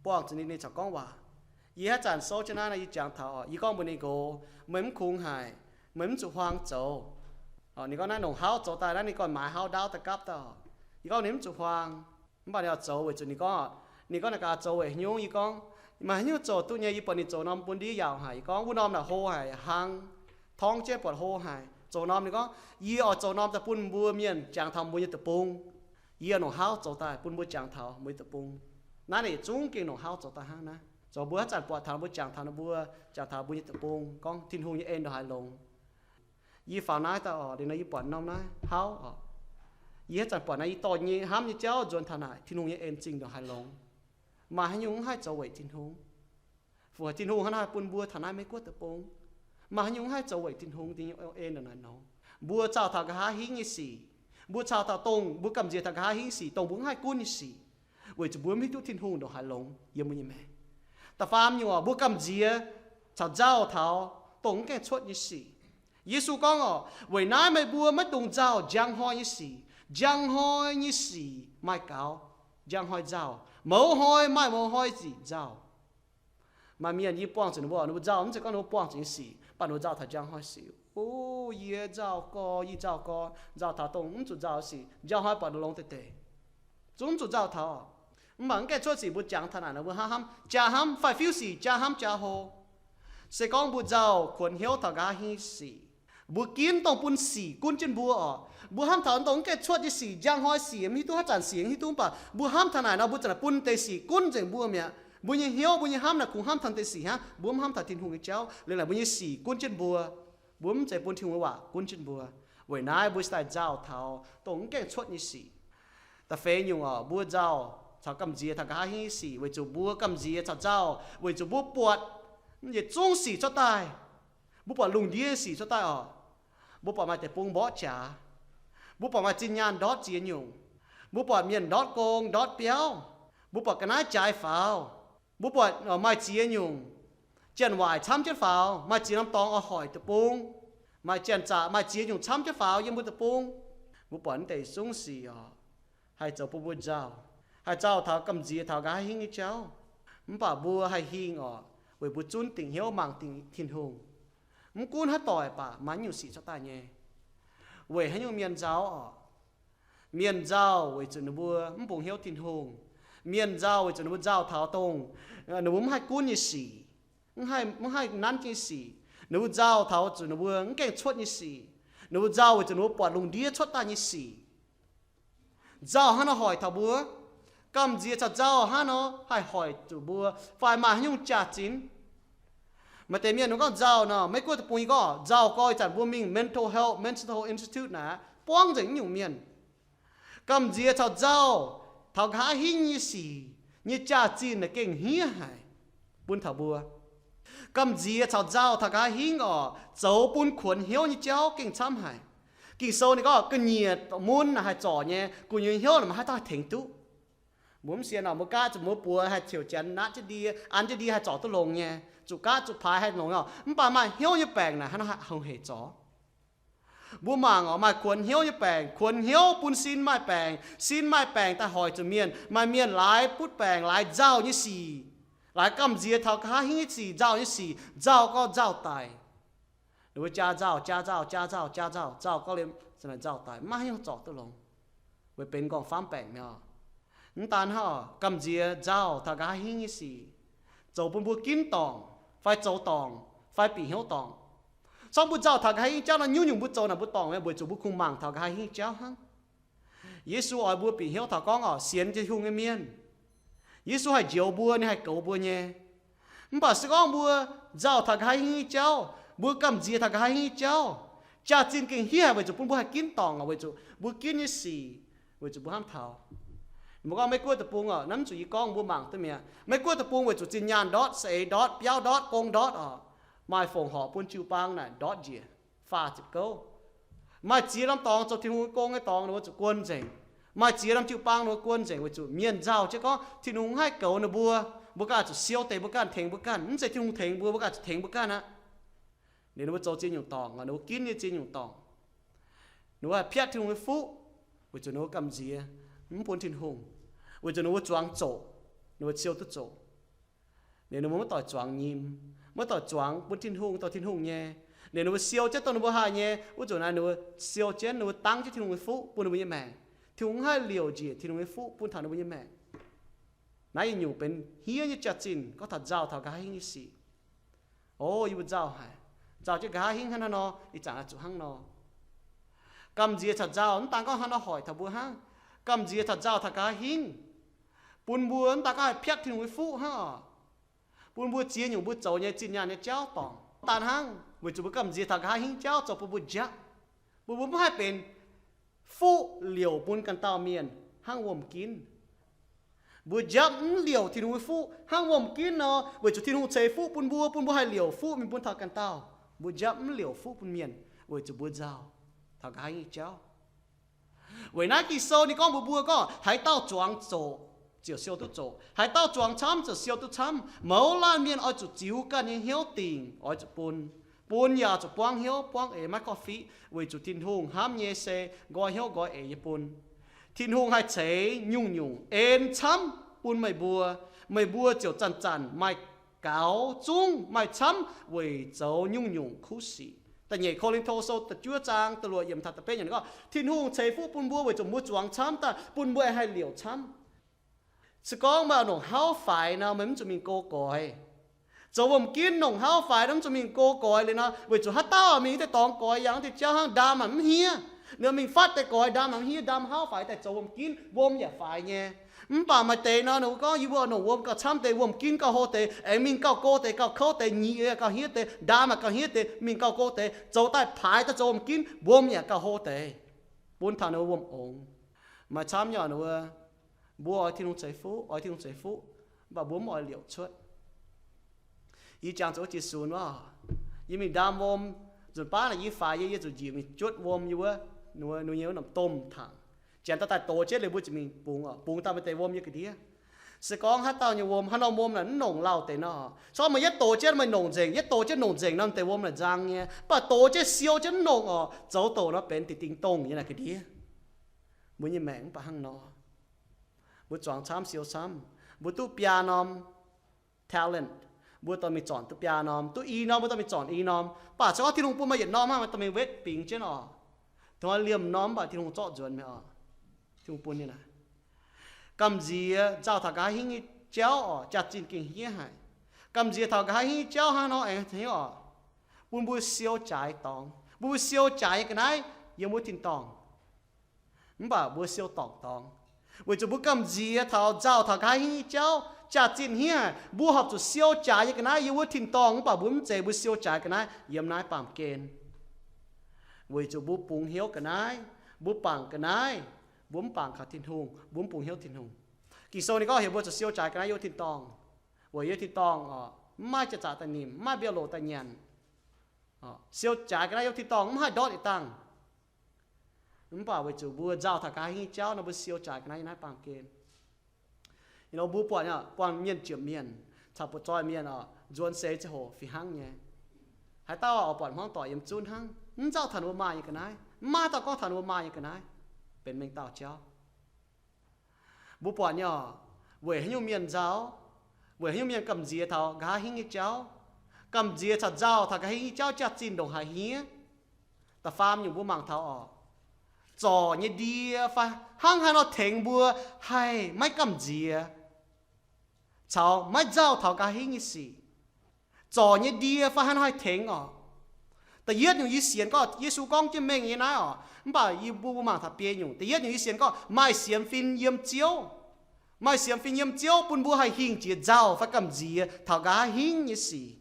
Buangh zuqc ninh, ninh corc gorngv waac. Yie haaix zanc souv jienv naaiv nor, yie jangx taux oc, yie gorngv mbuox ninh nqox, meih mv kungx haic, meih mv zuqc huaang zoux. Ninh gorngv naaiv longc hauv zoux daaih naaiv, ninh ganh maaiz hauv ndaauv daaih gapv daaih oc. Yie gorngv ninh mv zuqc huaang. Mv baac ninh oix zoux weic zuqc ninh gorngv, ninh gorngv naaic gaax zoux weic haaix nyungc. Yie gorngv, maaih haaix nyungc zoux duqv nyei, yie buatc ninh zoux norm bun ndiev yaauc haic. Yie gorngv wuov norm naaic hlo haic, hlang torngv jienv buatc hlo haic. Zoux norm, ninh gorngv, yie oix zoux norm daaih bun mbuo mienh jangx taux mbuo nyei deic-bung. Yie longc hauv zoux daaih bun mbuo jangx taux mbuo nyei deic-bung. Naaiv ninh yietc zungv gengh longc hauv zoux daaih hnangv naaiv. Zoux mbuo haaix zanc buatc taux mbuo jangx taux ninh mbuo, jangx taux mbuo nyei deic-bung, gorngv Tin-Hungh nyei en ndongc haaix longx. Yie faaux naaiv daaih oc, liuz nor yie buatc norm naaiv hauv oc. Yie haaix zanc buatc naaiv, yie dorh nyei hnamv nyei jauv nzuonx taux naaic, Tin-Hungh nyei en zingh ndongc haaix longx. Maaih haaix nyungc mv haih zoux weic Tin-Hungh. Fu haic Tin-Hungh hnangv naaiv haih bun mbuo taux naaiv Meiv Guoqv deic-bung. Maaih haaix nyungc mv haih zoux weic Tin-Hungh nyei en ndongc haaix longx. Mbuo caux taux nqa'haav hingv nyei sic, mbuo caux taux dongh mbuo gamh nziex taux nqa'haav hingv nyei sic, dongh mbuo mv haih gunv nyei sic, weic zuqc mbuo mv hiuv duqv Tin-Hungh ndongc haaix longx yiem mbuo nyei maengc. Da'faam nyungc oc, mbuo gamh nziex caux nzauh taux dongh mv gaengh cuotv nyei sic. Yesu gorngv oc, weic naaiv meih mbuo maiv dungx nzauh njang hnoi nyei sic. Njang hnoi nyei sic maaih gaux njang hnoi nzauh, mouz hnoi maaih mouz hnoi sic nzauh. Maaih mienh yie buangh zuqc ninh mbuo, ninh mbuo nzauh mv zeiz gorngv ninh mbuo buangh zuqc nyei sic, mv baac ninh mbuo nzauh taux njang hnoi sic. O, yie nzauh gorx, yie nzauh gorx, nzauh taux dongh mv zuqc nzauh sic, njang hnoi buatc longx deix deix. Zungv mv zuqc nzauh taux. Mv baac mv gaengh cuotv sic mbuo jangx taux naaic nor, mbuo hnamv hnamv jaa hnamv, faix-fiuv sic jaa hnamv jaa hlo. Se gorngv mbuo nzauh kuonx hnyouv taux nqa'haav hingv sic, mbuo ginv dongh bun sic gunv jienv mbuo oc. Mbuo hnamv taux dongh mv gaengh cuotv nyei sic, njang hnoi sic, mv hiuv duqv haaix zanc sic, mv hiuv duqv, mv baac mbuo hnamv taux naaic nor, mbuo zanc naaic bun deix sic gunv nzengc mbuo mi'aqv. Mbuo nyei hnyouv, mbuo nyei hnamv naaic kungx hnamv taux deix sic hnangv, mbuo mv hnamv taux Tin-Hungh nyei jauv. Liuz naaic mbuo nyei sic gunv jienv mbuo, mbuo mv zeiz bun Tin-Hungh nyei waac gunv jienv mbuo. Weic naaiv mbuo cingx daaih nzauh taux dongh mv gaengh cuotv nyei sic. Da'feix nyungc oc, mbuo nzauh caux gamh nziex taux nqa'haav hingv nyei sic weic zuqc mbuo gamh nziex caux nzauh weic zuqc mbuo buatc yietc zungv sic cuotv daaih. Mbuo buatc lungh ndiev sic cuotv daaih oc. Mbuo buatc maaih deic-bung mborqv jaax. Mbuo buatc maaih zinh nyaanh ndortv ziex nyungc. Mbuo buatc mienh ndortv gong ndortv biauv. Mbuo buatc ga'naaiv jaaix faaux. Mbuo buatc maaih ziex nyungc janx-waaic camv jienv faaux, maaih ziex norm dorngx oix hoic deic-bung, maaih janx-zaqc, maaih ziex nyungc camv jienv faaux yiem mbuo deic-bung. Mbuo buatc naaiv deix zungv sic oc, haih zoux bun mbuo nzauh, haih nzauh taux gamh nziex taux nqa'haav hingv nyei jauv. Mv baac mbuo haih hingh oc, weic mbuo zunv dingc hnyouv mangc dingc Tin-Hungh. Mv gunv haaix doic baac maaih nyungc sic cuotv daaih nyei. Weic haaix nyungc mienh nzauh oc? Mienh nzauh weic zuqc ninh mbuo mv bungx hnyouv Tin-Hungh. Mienh nzauh weic zuqc ninh mbuo nzauh taux dongh ninh mbuo mv haih gunv nyei sic, mv haih, mv haih nanv nyei sic. Ninh mbuo nzauh taux zuqc ninh mbuo mv gaengh cuotv nyei sic. Ninh mbuo nzauh weic zuqc ninh mbuo buatc lungh ndiev cuotv daaih nyei sic. Nzauh hnangv nor hoic taux mbuo. Gamh nziex caux nzauh hnangv nor haih hoic zuqc mbuo fai maaih haaix nyungc jaax-zinh. Maaih deix mienh ninh gorngv nzauh nor, Meiv Guoqv deic-bung yie gorngv nzauh gorx ih zanc mbuo mingh mental health, mental institute naaic, buangv nzengc nyungc mienh. Gamh nziex caux nzauh taux nqa'haav hingv nyei sic nyei jaax-zinh naaic gengh hniev haic bun taux mbuo. Gamh nziex caux nzauh taux nqa'haav hingv oc, zoux bun kuonx hnyouv nyei jauv gengh camv haic. Ging-Sou ninh gorngv ga'nyiec mun naaic haih zorc nyei, gu'nyuoz hnyouv naaic maiv haih daaih tengx duqv. Mbuo mv sienx oc, mbuo gaatv zuqc mbuo buoz haih ciouc janx natv jienv ndie, an jienv ndie haih zorc duqv longx nyei. Zuqc gaatv zuqc paaix haih longx oc, mv baac maaih hnyouv nyei baengc naaic hnangv haaix hungh heic zorc. Mbuo mangc oc, maaih kuonx hnyouv nyei baengc. Kuonx hnyouv bun sin maaih baengc, sin maaih baengc daaih hoic zuqc mienh. Maaih mienh laaix butv baengc, laaix nzauh nyei sic, laaix gamh nziex taux nqa'haav hingv nyei sic, nzauh nyei sic, nzauh gorx nzauh daic. Ninh mbuo jaa nzauh, jaa nzauh, jaa nzauh, jaa nzauh, nzauh gorx liemh, nzauh daic, maiv hiuv zorc duqv longx, weic benx nqorngv-famv baengc mi'aqv. Mv daan hnangv, gamh nziex nzauh taux nqa'haav hingv nyei sic zoux bun mbuo ginv dorngc, fai zoux dorngc, fai bieqc hnyouv dorngc. Corc mbuo nzauh taux nqa'haav hingv jauv nor, nyungc-nyungc mbuo zoux naaic mbuo dorngc mi'aqv, weic zuqc mbuo kungx mangc taux nqa'haav hingv jauv hnangv. Yesu oix mbuo bieqc hnyouv taux gorngv oc, sienx Tin-Hungh nyei mienh, Yesu haih njoux mbuo, ninh haih goux mbuo nyei. Mv baac se gorngv mbuo nzauh taux nqa'haav hingv nyei jauv, mbuo gamh nziex taux nqa'haav hingv nyei jauv, jaax-zinh gengh hiev haic weic zuqc bun mbuo haih ginv dorngc, weic zuqc mbuo ginv nyei sic, weic zuqc mbuo hnamv taux. Mbuo gorngv Meiv-Guoqv deic-bung oc, naaiv mv zuqc yie gorngv, mbuo mangc duqv mi'aqv. Meiv-Guoqv deic-bung weic zuqc zinh nyaanh ndortv, saeng-eix ndortv, biauv ndortv, gong ndortv oc, maaih fongc horc bun jiu-baang naaic ndortv njiec, faah ziepc gouv. Maaih ziex norm dorngx zoux Tin-Hungh nyei gong nyei dorngx ninh mbuo zuqc guon nzengc. Maaih ziex norm jiu-baang ninh mbuo guon nzengc weic zuqc mienh nzauh jienv gorngv Tin-Hungh mv haih goux ninh mbuo, mbuo ganh zuqc siou deix, mbuo ganh tengx mbuo ganh, mv zeiz Tin-Hungh tengx mbuo, mbuo ganh zuqc tengx mbuo ganh aqv. Ninh mbuo zoux ziex nyungc dorngc, ninh mbuo ginv nyei ziex nyungc dorngc. Ninh mbuo haih piatv Tin-Hungh nyei fuqv weic zuqc ninh mbuo gamh nziex, mv bun Tin-Hungh, weic zuqc ninh mbuo zuangx zoqc, ninh mbuo siou duqv zoqc. Ninh mbuo maiv doic zuangx nyim, maiv doic zuangx bun Tin-Hungh, dorh Tin-Hungh nyei. Ninh mbuo siou jienv dongh ninh mbuo haih nyei wuov nzunc naaiv, ninh mbuo siou jienv, ninh mbuo dangv jienv Tin-Hungh nyei fuqv bun ninh mbuo nyei maengc. Tin-Hungh mv haih liouc njiec Tin-Hungh nyei fuqv bun taux ninh mbuo nyei maengc. Naaiv yietc nyungc benx hniev nyei jaax-zinh, gorngv taux nzauh taux nqa'haav hingv nyei sic. O, yie mbuo nzauh haic, nzauh jienv nqa'haav hingv hnangv naaiv nor, ih zanc oix zuqc hnangv nor. Gamh nziex taux nzauh mv daan gorngv hnangv nor hoic taux mbuo hnangv. Gamh nziex taux nzauh taux nqa'haav hingv bun mbuo mv daan gorngv haih piatv Tin-Hungh nyei fuqv hnangv oc. Bun mbuo ziex nyungc mbuo zoux nyei zinh nyaanh nyei jauv dorngc. Mv daan hnangv, weic zuqc mbuo gamh nziex taux nqa'haav hingv jauv zoux bun mbuo njapv, bun mbuo mv haih benx fuqv liouc bun ganh dauh mienh hnangv wuom-ginv. Mbuo njapv mv liouc Tin-Hungh nyei fuqv hnangv wuom-ginv nor, weic zuqc Tin-Hungh ceix fuqv bun mbuo, bun mbuo haih liouc fuqv mingh bun taux ganh dauh. Mbuo njapv mv liouc fuqv bun mienh weic zuqc mbuo nzauh taux nqa'haav hingv nyei jauv. Weic naaiv Ging-Sou ninh gorngv mbuox mbuo gorngv, haaix dauh zuangx zoqc ziouc siou duqv zoqc, haaix dauh zuangx camv ziouc siou duqv camv. Mouz laanh mienh oix zuqc ziux ganh nyei hnyouv dingc oix zuqc bun. Bun yaac zuqc buangv hnyouv buangv eix, maiv korv-fiqv, weic zuqc Tin-Hungh hnamv nyei se nqoi hnyouv nqoi eix nyei bun. Tin-Hungh haih ceix nyungc-nyungc en camv bun meih mbuo, meih mbuo ziouc zanc-zanc maaih gaux zungv maaih camv weic zoux nyungc-nyungc kuv sic. Da'nyeic Ko^lin^to Sou da'juov zaang da'luoqc yiemc taux da'betv yiemc gorngv, Tin-Hungh ceix fuqv bun mbuo weic zuqc mbuo zuangx camv daaih, bun mbuo haih liouc camv. Se gorngv meih nongc hauv faix nor, meih mv zuqc mingh go goix. Zoux wuom-ginv nongc hauv faix nor, mv zuqc mingh go goix liuz nor, weic zuqc haaix dauh mingh wuov deix dorngx goix, yangh wuov deix jauv hnangv, ndaam mv hniev. Ninh mingh fatv deix goix, ndaam mv hniev, ndaam hauv faix daaih zoux wuom-ginv, wuom yaac faix nyei. Mv baac maaih deix nor, ninh mbuo gorngv, yie mbuo nongc wuom gauh camv deix, wuom-ginv gauh hlo deix, aengx mingh gauh go deix, gauh kouv deix, nyic gauh hniev deix, ndaam gauh hniev deix, mingh gauh go deix, zoux daaih paaix daaih zoux wuom-ginv, wuom yaac gauh hlo deix, bun taux ninh mbuo wuom ongx. Maaih camv nyei ninh mbuo, mbuo oix Tin-Hungh ceix fuqv, oix Tin-Hungh ceix fuqv, mv baac mbuo mv oix liouc cuotv. Yie jangx zuqc wuov jiex sunx wuov, yie mingh ndaam wuom, nzunc baav naaic yie faix yie, yie zuqc njiec mingh juotv wuom yie wuov, ninh mbuo nyei wuov norm domh tangx. Janx daaih daaih dox jienv liuz mbuo zuqc mingh bungx oc, bungx daaih maaih deix wuom yie ga'ndiev. Se gorngv haaix dauh nyei wuom, haaix norm wuom naaic mv nongc lauh deix nor, se gorngv meih yietv dox jienv meih nongc nzengc, yietv dox jienv nongc nzengc nor, deix wuom naaic nzang nyei. Mv baac dox jienv siou jienv mv nongc oc, zoux douc nor benx dingc dingc dongh nyei naaic ga'ndiev. Mbuo nyei maengc mv baac hnangv nor. Mbuo zuangx camv siou camv, mbuo duqv biaa norm talent, mbuo dorh mingh zornc duqv biaa norm, duqv i norm mbuo dorh mingh zornc i norm. Mv baac se gorngv Tin-Hungh bun maaih yietc norm hnangv, maaih dorh mingh wetv bingx jienv oc. Dongh liemh norm mv baac Tin-Hungh zorqv nzuonx mi'aqv oc. Tin-Hungh bun nyei naaic. Gamh nziex nzauh taux nqa'haav hingv nyei jauv oc, jaax-zinh gengh hniev haic. Gamh nziex taux nqa'haav hingv nyei jauv hnangv nor aengx hniev oc, bun mbuo siou jaaix dorngx, bun mbuo siou jaaix nyei ga'naaiv yiem wuov tin-dorngh. Mv baac mbuo siou dorngc dorngx, weic zuqc mbuo gamh nziex taux nzauh taux nqa'haav hingv nyei jauv, jaax-zinh hniev haic. Mbuo horpc zuqc siou jaaix nyei ga'naaiv yiem wuov tin-dorngh, mv baac mbuo mv zeiz mbuo siou jaaix ga'naaiv yiem naaiv baamh gen. Weic zuqc mbuo bungx hnyouv ga'naaiv, mbuo bangc ga'naaiv, mbuo mv bangc kaux Tin-Hungh, mbuo mv bungx hnyouv Tin-Hungh. Ging-Sou ninh gorngv heuc mbuo zuqc siou jaaix ga'naaiv yiem wuov tin-dorngh, weic yiem tin-dorngh oc, mv maaih jaax-zaqc daaih nimc, mv maaih mbiauh loc daaih nyanc. Siou jaaix ga'naaiv yiem tin-dorngh mv haih ndortv yietc dangh. Mv baac weic zuqc mbuo nzauh taux nqa'haav hingv jauv nor, mbuo siou jaaix ga'naaiv yiem naaiv baamh gen. Ih nor mbuo buatc, buangh mienh jomc mienh caux butv-zoih mienh oc, nzuonx seix ziangh hoc fih hnangv nyei. Haaix dauh oix buatc hmuangv doic yiem zunv hnangv, mv nzauh taux ninh mbuo maaih nyei ga'naaiv, mv maaih dauh gorngv taux ninh mbuo maaih nyei ga'naaiv, benx mengh dauh jauv. Mbuo buatc nyei oc, weic haaix nyungc mienh nzauh, weic haaix nyungc mienh gamh nziex taux nqa'haav hingv nyei jauv, gamh nziex caux nzauh taux nqa'haav hingv nyei jauv jaax-zinh ndongc haaix hniev. Da'faam nyungc mbuo mangc taux oc, zorc nyei ndie fai hnangv haaix nor tengx mbuo haih maiv gamh nziex caux maiv nzauh taux nqa'haav hingv nyei sic. Zorc nyei ndie fai hnangv haaix nor haih tengx oc. Da'yietv nyungc yie sienx gorngv Yesu gorngv jienv mengh nyei naaiv oc, mv baac yie mbuo mangc taux biei nyungc. Da'yietv nyungc yie sienx gorngv maaih sienx fim yiem Ziouv. Maaih sienx fim yiem Ziouv bun mbuo haih hingh jiex nzauh fai gamh nziex taux nqa'haav hingv nyei sic.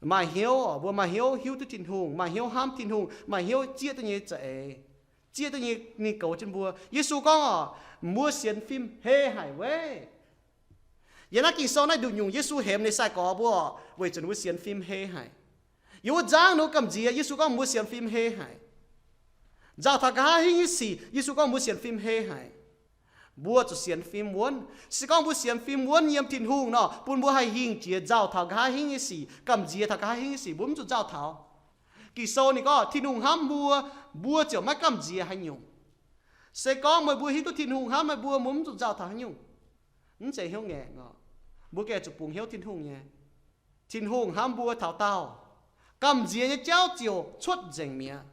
Maaih hnyouv, mbuo maaih hnyouv hiuv duqv Tin-Hungh, maaih hnyouv hnamv Tin-Hungh, maaih hnyouv zieqv duqv nyei za'eix, zieqv duqv nyei ninh goux jienv mbuo. Yesu gorngv oc, mbuo sienx fim hei haic weic. Yiem naaiv Ging-Sou naaiv nduqc nyungc Yesu hemx ninh sai-gorx mbuo oc, weic zuqc ninh mbuo sienx fim hei haic. Yiem wuov nzangv ninh mbuo gamh nziex, Yesu gorngv mbuo sienx fim hei haic. Nzauh taux nqa'haav hingv nyei sic, Yesu gorngv mbuo sienx fim hei haic. Mbuo zuqc sienx fim wuonv. Se gorngv mbuo sienx fim wuonv yiem Tin-Hungh nor, bun mbuo haih hingh jiex nzauh taux nqa'haav hingv nyei sic, gamh nziex taux nqa'haav hingv nyei sic, mbuo mv zuqc nzauh taux. Ging-Sou ninh gorngv Tin-Hungh hnamv mbuo, mbuo ziouc maiv gamh nziex haaix nyungc. Se gorngv meih mbuo hiuv duqv Tin-Hungh hnamv meih mbuo, mbuo mv zuqc nzauh taux haaix nyungc. Mv zeiz hnyouv ngaengc oc. Mbuo gengh zuqc bungx hnyouv Tin-Hungh nyei. Tin-Hungh hnamv mbuo taux daauh, gamh nziex nyei jauv ziouc cuotv nzengc mi'aqv.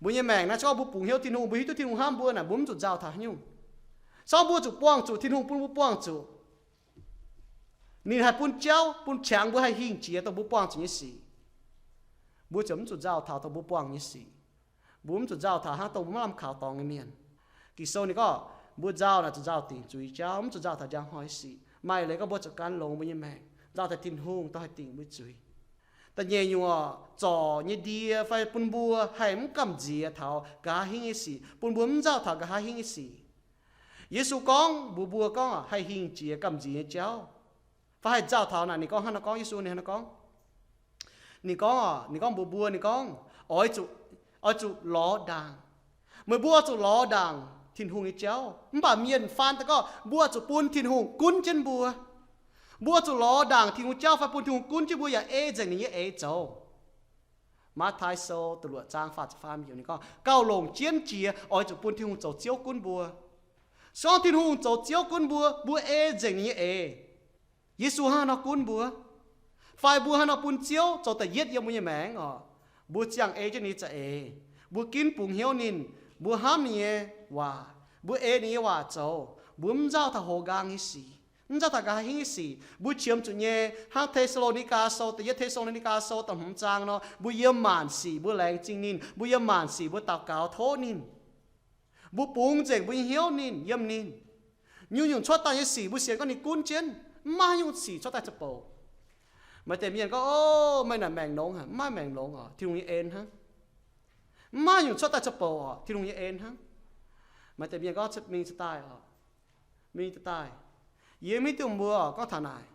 Mbuo nyei maengc naaiv, se gorngv mbuo bungx hnyouv Tin-Hungh, mbuo hiuv duqv Tin-Hungh hnamv mbuo naaic, mbuo mv zuqc nzauh taux haaix nyungc. Se gorngv mbuo zuqc buangh zuqc, Tin-Hungh bun mbuo buangh zuqc, ninh haih bun jauv bun qangx mbuo haih hingh jiex dongh mbuo buangh zuqc nyei sic, mbuo ziouc mv zuqc nzauh taux dongh mbuo buangh nyei sic. Mbuo mv zuqc nzauh taux hnangv dongh mbuo maiv lamh kaux dorngx nyei mienh. Ging-Sou ninh gorngv mbuo nzauh naaic zuqc nzauh dingc zuiz jauv, mv zuqc nzauh taux njang hnoi sic. Maaih leiz gorngv mbuo zuqc gan longx mbuo nyei maengc, nzauh taux Tin-Hungh dongh haih dingc mbuo zuiz. Da'nyeic nyungc oc, zorc nyei ndie fai bun mbuo haih mv gamh nziex taux nqa'haav hingv nyei sic, bun mbuo mv nzauh taux nqa'haav hingv nyei sic. Yesu gorngv mbuox mbuo gorngv haih hingh jiex gamh nziex nyei jauv, fai haih nzauh taux naaic, ninh gorngv hnangv naaiv gorngv, Yesu ninh hnangv naaiv gorngv, ninh gorngv, ninh gorngv mbuox mbuo, ninh gorngv, oix zuqc, oix zuqc lorz ndaangc. Meih mbuo oix zuqc lorz ndaangc Tin-Hungh nyei jauv. Mv baac mienh faan daaih gorngv mbuo oix zuqc bun Tin-Hungh gunv jienv mbuo. Mbuo oix zuqc lorz ndaangc Tin-Hungh jauv fai bun Tin-Hungh gunv jienv mbuo yaac ei nzengc ninh nyei eix zoux. Matv^taai Sou da'luoqc zaang faah ziepc faam yiemc ninh gorngv, gauh longc jienv jiex oix zuqc bun Tin-Hungh zoux Ziouv gunv mbuo. Se gorngv Tin-Hungh zoux Ziouv gunv mbuo, mbuo ei nzengc ninh nyei eix. Yesu hnangv haaix nor gunv mbuo? Fai mbuo hnangv haaix nor bun Ziouv zoux da'yietv yiem mbuo nyei maengc oc? Mbuo ziangh ei jienv ninh nyei za'eix. Mbuo ginv bungx hnyouv ninh. Mbuo hnamv ninh nyei waac. Mbuo ei ninh nyei waac zoux. Mbuo mv nzauh taux hoz nqaang nyei sic, mv nzauh taux nqa'haav hingv nyei sic. Mbuo qiemx zuqc nyei hnangv Te^saa^lo^ni^gaa Sou, da'yietv Te^saa^lo^ni^gaa Sou da'hmz zaang nor, mbuo yiem maanc sic mbuo laengz zingh ninh, mbuo yiem maanc sic mbuo daux gaux tov ninh. Mbuo bungx nzengc mbuo nyei hnyouv ninh, yiem ninh. Nyungc-nyungc cuotv daaih nyei sic mbuo sienx gorngv ninh gunv jienv. Mv maaih haaix nyungc sic cuotv daaih zuqc bouc. Maaih deix mienh gorngv, o, meih naaic maengc longx haic. Mv maaih maengc longx oc, Tin-Hungh nyei en hnangv. Mv maaih nyungc cuotv daaih zuqc bouc oc, Tin-Hungh nyei en hnangv. Maaih deix mienh gorngv mingh cuotv daaih oc, mingh cuotv daaih. Yie mv hiuv duqv mbuo gorngv taux naaic,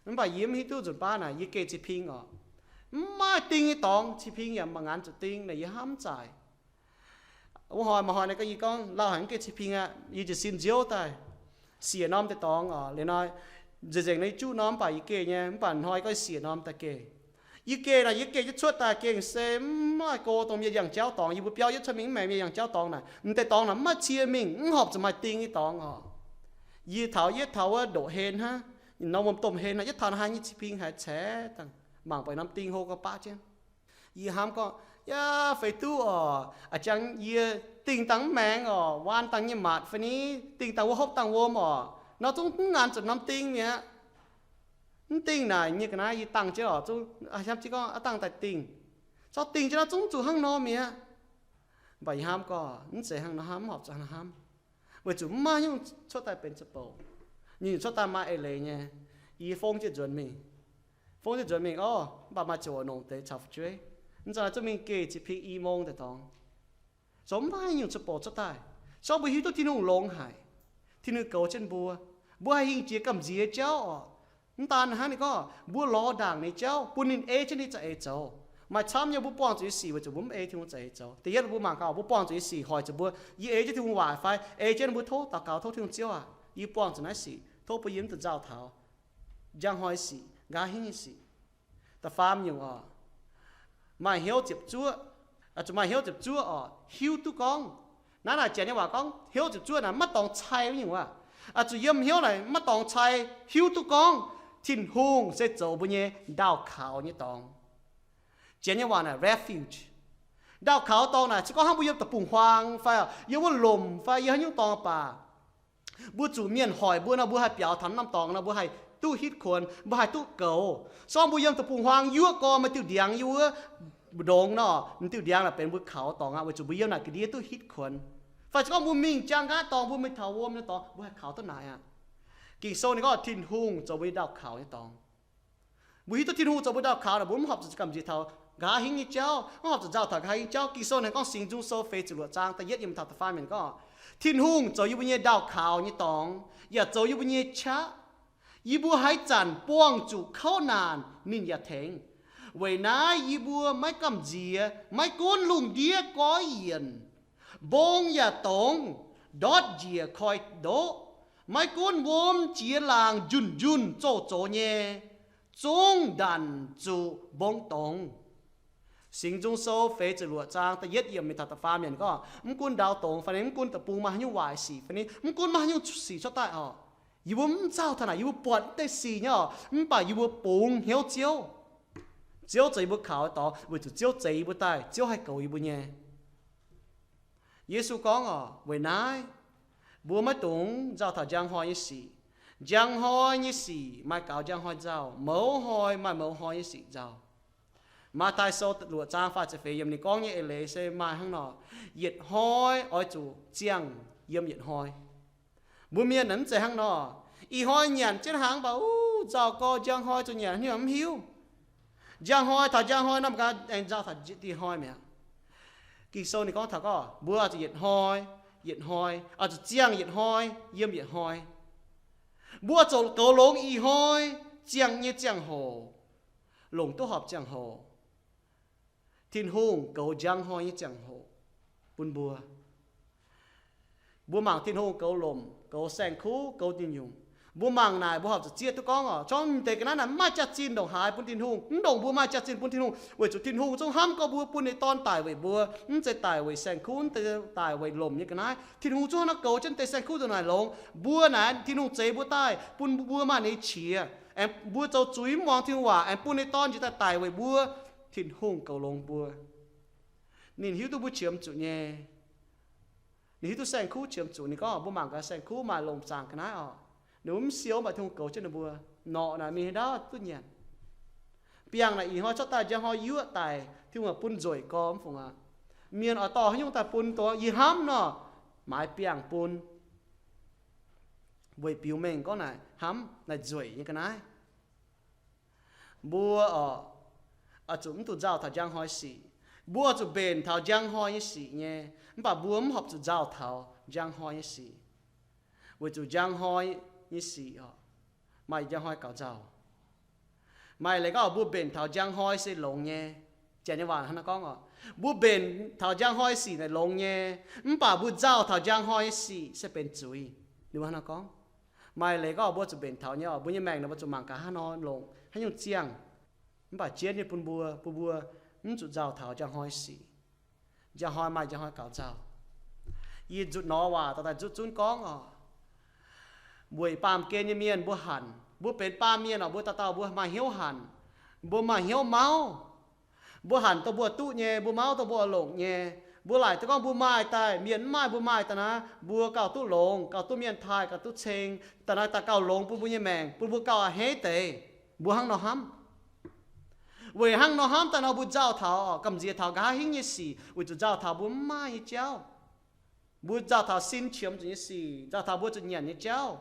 mv baac yie mv hiuv duqv nzunc baav naaic yie geh cih ping oc. Mv maaih ding nyei dorngx, cih ping yaac mangc nganc zuqc ding naaic, yie hnamv mv zaaic. Wuov hnoi, maaih hnoi naaiv gorngv yie gorngv lauh haic mv geh cih ping aqv, yie jiez sin nziouv daaih siec norm deix dorngx oc. Liuz nor, nzengc-nzengc nor yie juqv norm mv baac yie geh nyei, mv baac hnoi gorngv yie siec norm daaih geh. Yie geh naaic, yie geh jienv cuotv daaih gengh se mv maaih go dongh mienh yangh jauv dorngx. Yie mbuo biauv yietv cuotv mingh mv maengx mienh yangh jauv dorngx naaic, m'deix dorngx naaic mv maaih cie mingh, mv horpc zuqc maaih ding nyei dorngx oc. Yie taux yietv taux wuov ndoqc hen hnangv, norm wuom-domh hen naaic, yietv taux naaic haaix nyei cih ping haiz ceix dangh, mangc buatc norm ding hlo gau baqv jienv. Yie hnamv gorngv, yaac feix duqv oc, a'jang yie dingh dangh mv maengx oc, waan dangh nyei matc fai ni, dingh dangh wuov hopv dangh wuom oc, nor zungv mv nganc zuqc norm ding mi'aqv. Mv dingh naaic nyei ga'naaiv yie dangh jienv oc, zungv hnamv jienv gorngv aav dangh daaih dingh. Corc dingh jienv naaiv zungv zuqc hnangv nor mi'aqv. Mv baac yie hnamv gorngv mv zeiz hnangv nor hnamv, mv horpc zuqc hnangv nor hnamv, weic zuqc mv maaih nyungc cuotv daaih benx zuqc bouc. Nyungc-nyungc cuotv daaih maaih eix leiz nyei. Yie fongv jienv nzuonx mingh, fongv jienv nzuonx mingh oc, mv baac maaih ziouc nongc deix caux fu'jueiv. Mv za'gengh zungv mingh geh cih ping i mong deix dorngx. Zoux mv maaih nyungc zuqc bouc cuotv daaih. Se gorngv mbuo hiuv duqv Tin-Hungh longx haic, Tin-Hungh goux jienv mbuo, mbuo haih hingh jiex gamh nziex jauv oc. Mv daan hnangv, ninh gorngv mbuo lorz ndaangc ninh jauv, bun ninh ei jienv ninh za'eix zoux. Maaih camv nyei mbuo buangh zuqc nyei sic weic zuqc mbuo mv ei Tin-Hungh za'eix zoux. Da'yietv mbuo mangc gaax, mbuo buangh zuqc nyei sic hoic zuqc mbuo, yie ei jienv Tin-Hungh waaic fai ei jienv mbuo tov daux gaux, tov Tin-Hungh, Ziouv aac, yie buangh zuqc naaiv sic, tov bun yie mv zuqc nzauh taux njang hnoi sic, nqa'haav hingv nyei sic. Da'faam nyungc oc, maaih hnyouv ziepc zuoqv. Zuqc maaih hnyouv ziepc zuoqv oc, hiuv duqv gorngv, naaiv naaic Janx nyei waac gorngv hnyouv ziepc zuoqv naaic maiv dorngx cai wuov nyungc aac. Zuqc yiem hnyouv naaic maiv dorngx cai, hiuv duqv gorngv Tin-Hungh se zoux mbuo nyei ndaauh kaux nyei dorngx. Janx nyei waac naaic refuge. Ndaauh kaux dorngx naaic se gorngv hnangv mbuo yiem deic-bung-huaang fai yiem wuov lomc fai yiem haaix nyungc dorngx baac, mbuo zuqc mienh hoic mbuo nor, mbuo haih biaux taux norm dorngx nor, mbuo haih duqv hitv kuonx, mbuo haih duqv goux. Se gorngv mbuo yiem deic-bung-huaang yuoqv gorn maaih diuh ndiangx yiem wuov ndongx nor, m'diuh ndiangx naaic benx mbuo kaux dorngx aqv, weic zuqc mbuo yiem naaic ga'ndiev duqv hitv kuonx. Fai se gorngv mbuo mingh jaang nqaatv dorngx, mbuo mingh taux wuom nyei dorngx, mbuo haih kaux duqv naaic aqv. Ging-Sou ninh gorngv Tin-Hungh zoux mbuo nyei ndau-kaux nyei dorngx. Mbuo hiuv duqv Tin-Hungh zoux mbuo ndau-kaux naaic, mbuo mv horpc zuqc gamh nziex taux nqa'haav hingv nyei jauv, mv horpc zuqc nzauh taux nqa'haav hingv jauv. Ging-Sou ninh gorngv Singx Nzung Sou feix ziepc luoqc zaang da'yietv yiem taux da'faam yiemc gorngv, Tin-Hungh zoux yie mbuo nyei ndau-kaux nyei dorngx, yaac zoux yie mbuo nyei qaqv. Yie mbuo haaix zanc buangh zuqc kouv naanc, ninh yaac tengx. Weic naaiv yie mbuo maiv gamh nziex, maiv gunv lungh ndiev goiv yienc, mbong yaac dongz, ndortv njiec koi ndoqv, maiv gunv wuom jiex laangc njunh njunh zoux zox nyei, zungv ndanc zuqc mbong dongz. Singx Nzung Sou feix ziepc luoqc zaang da'yietv yiemc mingh taux da'faam yiemc gorngv, mv gunv ndau dongz fai ni, mv gunv deic-bung maaih haaix nyungc waaic sic fai ni, mv gunv maaih haaix nyungc sic cuotv daaih oc, yie mbuo mv nzauh taux naaic, yie mbuo buatc mv deix sic nyei oc, mv baac yie mbuo bungx hnyouv Ziouv. Ziouv zoux yie mbuo kaux dorngx weic zuqc Ziouv zeix yie mbuo daaih, Ziouv haih goux yie mbuo nyei. Yesu gorngv oc, weic naaiv mbuo maiv dungx nzauh taux njang hnoi nyei sic. Njang hnoi nyei sic maaih gaux njang hnoi nzauh, mouz hnoi maaih mouz hnoi nyei sic nzauh. Matv^taai Sou luoqc zaang faah ziepc feix yiemc ninh gorngv nyei eix leiz se maaih hnangv nor, yietc hnoi oix zuqc ziangh yiem yietc hnoi. Mbuo mienh naaic mv zeiz hnangv nor. Ih hnoi nyanc jienv hnaangx mv baac, uv, nzauh gorx, njang hnoi zuqc nyanc haaix nyungc mv hiuv. Njang hnoi taux njang hnoi norm gaax aengx nzauh taux ih hnoi mi'aqv. Ging-Sou ninh gorngv taux gorngv mbuo oix zuqc yietc hnoi, yietc hnoi, oix zuqc ziangh yietc hnoi, yiem yietc hnoi. Mbuo oix zuqc goux longx ih hnoi ziangh nyei ziangh hoc, longc duqv horpc ziangh hoc. Tin-Hungh goux njang hnoi nyei ziangh hoc bun mbuo. Mbuo mangc Tin-Hungh goux lomc, goux saeng-kuv, goux nyungc-nyungc. Mbuo mangc naaic mbuo horpc zuqc zieqv duqv gorngv oc, zorngv deix ga'naaiv naaic mv maaih jaax-zinh ndongc haaix bun Tin-Hungh, mv ndongc mbuo maaih jaax-zinh bun Tin-Hungh, weic zuqc Tin-Hungh zungv hnamv gorx mbuo bun ninh nyei Dorn daic weic mbuo, mv zeiz daic weic saeng-kuv, mv zeiz daic weic lomc nyei ga'naaiv. Tin-Hungh zungv hnangv naaiv goux jienv deix saeng-kuv ndongc naaic longx. Mbuo naaic Tin-Hungh zeix mbuo daaih bun mbuo maaih ninh nyei qiex, aengx mbuo zoux zuiz mv muangx Tin-Hungh waac, aengx bun ninh nyei Dorn njiec daaih daic weic mbuo. Tin-Hungh goux longx mbuo. Ninh hiuv duqv mbuo qiemx zuqc nyei. Ninh hiuv duqv saeng-kuv qiemx zuqc. Ninh gorngv mbuo mangc gaax saeng-kuv maaih lomc zaangc ga'naaiv oc, ninh mbuo mv siou, mv baac Tin-Hungh goux jienv ninh mbuo. Norqc naaic mingh haaix ndau duqv nyanc. Biangh naaic ih hnoi cuotv daaih, njang hnoi yuoqv daic, Tin-Hungh bun nzueic gorx mv fungc aqv. Mienh oix dorh haaix nyungc daaih bun, dongh yie hnamv nor, maaiz biangh bun, weic biux mengh gorngv naaic hnamv naaic nzueic nyei ga'naaiv. Mbuo oc, oix zuqc mv dungx nzauh taux njang hnoi sic. Mbuo oix zuqc mbenc taux njang hnoi nyei sic nyei, mv baac mbuo mv horpc zuqc nzauh taux njang hnoi nyei sic, weic zuqc njang hnoi nyei sic oc, maaih njang hnoi gaux nzauh. Maaih leiz gorngv mbuo mbenc taux njang hnoi se longx nyei. Janx nyei waac hnangv naaiv gorngv oc, mbuo mbenc taux njang hnoi sic naaic longx nyei, mv baac mbuo nzauh taux njang hnoi nyei sic se benx zuiz. Ninh mbuo hnangv naaiv gorngv. Maaih leiz gorngv mbuo zuqc mbenc taux nyei oc, mbuo nyei maengc naaic mbuo zuqc mangc gaax haaix nor longc, haaix nyungc ziangh, mv baac jienv nyei bun mbuo, bun mbuo mv zuqc nzauh taux njang hnoi sic. Njang hnoi maaih njang hnoi gaux nzauh. Yie nzutc nor waac dauh daaih nzutv zunv gorngv oc, weic baamh gen nyei mienh mbuo hanc, mbuo benx baamh mienh oc, mbuo dauh dauh mbuo maaih hnyouv hanc, mbuo maaih hnyouv mauv. Mbuo hanc dongh mbuo duqv nyei, mbuo mauv dongh mbuo longc nyei. Mbuo laaic duqv gorngv mbuo maaih daaih, mienh mv maaih mbuo maaih daaih naaiv, mbuo gauh duqv longx, gauh duqv mienh taaih, gauh duqv ceng, daaih naaiv daaih gauh longx bun mbuo nyei maengc, bun mbuo gauh a'hneiv deix. Mbuo hnangv nor hnamv. Weic hnangv nor hnamv daaih nor mbuo nzauh taux oc, gamh nziex taux nqa'haav hingv nyei sic, weic zuqc nzauh taux mbuo mv maaih nyei jauv. Mbuo nzauh taux sin qiemx zuqc nyei sic, nzauh taux mbuo zuqc nyanc nyei jauv.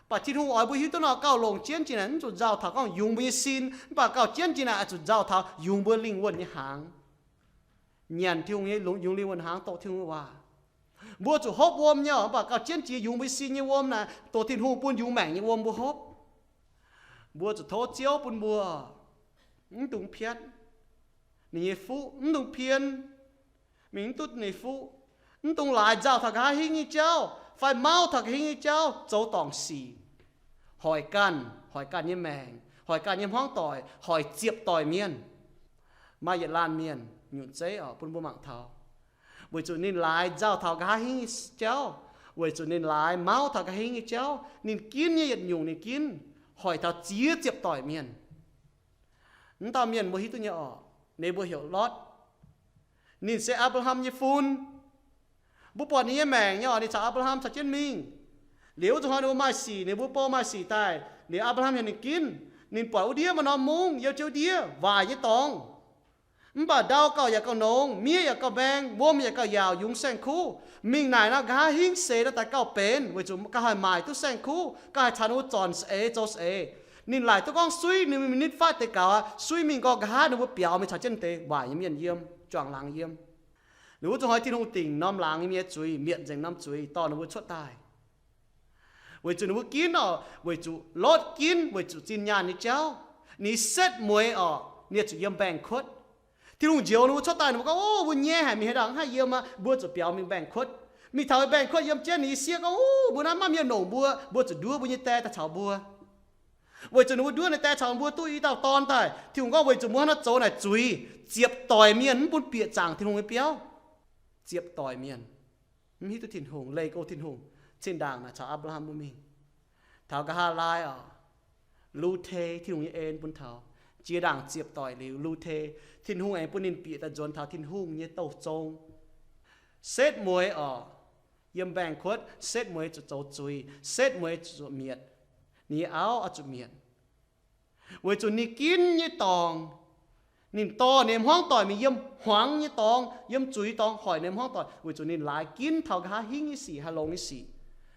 Mv baac Tin-Hungh oix mbuo hiuv duqv nor gauh longc jienv jiex naaic, mv zuqc nzauh taux gorngv yungz mbuo nyei sin, mv baac gauh jienv jiex naaic oix zuqc nzauh taux yungz mbuo lingh wuonh nyei hnaangx. Nyanc Tin-Hungh nyei, yungz lingh wuonh hnaangx, doqc Tin-Hungh nyei waac. Mbuo zuqc hopv wuom nyei oc, mv baac gauh jienv jiex yungz mbuo sin nyei wuom naaic, doqc Tin-Hungh bun yungz maengc nyei wuom mbuo hopv. Mbuo zuqc tov Ziouv bun mbuo, mv dungx piatv ninh nyei fuqv, mv dungx pien mingh mv duqv ninh nyei fuqv. Mv dungx laaix nzauh taux nqa'haav hingv nyei jauv fai mauv taux nqa'haav hingv nyei jauv zoux dorngc sic, hoic ganh, hoic ganh nyei maengc, hoic ganh nyei hmuangv doic, hoic ziepc doic mienh. Maaih yietc laanh mienh nyutc zeiv oc, bun mbuo mangc taux, weic zuqc ninh laaix nzauh taux nqa'haav hingv nyei jauv, weic zuqc ninh laaix mauv taux nqa'haav hingv nyei jauv, ninh ginv nyei yietc nyungc ninh ginv, hoic taux ziex ziepc doic mienh. Mv dauh mienh mbuo hiuv duqv nyei oc, ninh mbuo heuc Lotv. Ninh se Apc^laa^ham nyei fun. Mbuo buatc ninh nyei maengc nyei oc, ninh caux Apc^laa^ham caux jienv mingh. Liuz wuov zuqc hnoi ninh mbuo maaih sic, ninh mbuo bou maaih sic daaih, liuz Apc^laa^ham heuc ninh ginv. Ninh buatc wuov ndiev maaih norm mungv, you jienv wuov ndiev waaic nyei dorngx. Mv baac ndau gauh yaac gauh nongx, miev yaac gauh mbaeng, wuom yaac gauh yaauc yungz saeng-kuv. Mingh naaic nor, nqa'haav hingv seix nor daaih gauh benx, weic zuqc gauh haih maaic duqv saeng-kuv, gauh haih caux ninh mbuo zornc saeng-eix zoux saeng-eix. Ninh laaic duqv gorngv suiv ninh mingh nitv fatv deix gaux aqv, suiv mingh nqorngv nqa'haav ninh mbuo biaux mingh caux jienv deix waaic nyei mienh yiem, juangc laangz yiem. Ninh mbuo zuqc hoiz Tin-Hungh dingc norm laangz nyei mi'aqv, zuiz mietc nzengc norm zuiz dorh ninh mbuo cuotv daaih. Weic zuqc ninh mbuo ginv oc, weic zuqc Lotv ginv weic zuqc zinh nyaanh nyei jauv. Ninh setv mueiz oc, ninh zuqc yiem mbaengx-kuotv. Tin-Hungh njoux ninh mbuo cuotv daaih, ninh mbuo gorngv, Ov, mbuo nyaiv haic, mingh haaix ndau haaix yiem aqv? Mbuo zuqc biaux mingh mbaengx-kuotv. Mingh taux mbaengx-kuotv yiem jienv, ninh siev gorngv, Ov, mbuo naaiv maiv maaih mienh longc mbuo, mbuo zuqc nduov mbuo nyei die daaih caux mbuo. Weic zuqc ninh mbuo nduov ninh die caux mbuo duqv i dauh dorn daaih, Tin-Hungh gorngv weic zuqc mbuo hnangv naaiv zoux naaic zuiz, ziepc doic mienh mv bun bieqc zaangc Tin-Hungh nyei biauv. Ziepc doic mienh mv hiuv duqv Tin-Hungh, leih go Tin-Hungh. Cin-ndaangc naaic caux Apc^laa^ham mbuo mingh, taux nqa'haav laai oc, lu-tei Tin-Hungh nyei en bun taux. Jiex ndaangc ziepc doic liuz lu-tei, Tin-Hungh aengx bun ninh bieqc daaih nzuonx taux Tin-Hungh nyei douh zong. Setv mueiz oc, yiem mbaengx-kuotv, setv mueiz zuqc zoux zuiz, setv mueiz zuqc mietc, ninh nyei auv oix zuqc mietc. Weic zuqc ninh ginv nyei dorngx, ninh dorh ninh hmuangv doic mingh yiem hmuangx nyei dorngx, yiem zuiz dorngx hoic ninh hmuangv doic, weic zuqc ninh laaix ginv taux nqa'haav hingv nyei sic, haih longx nyei sic,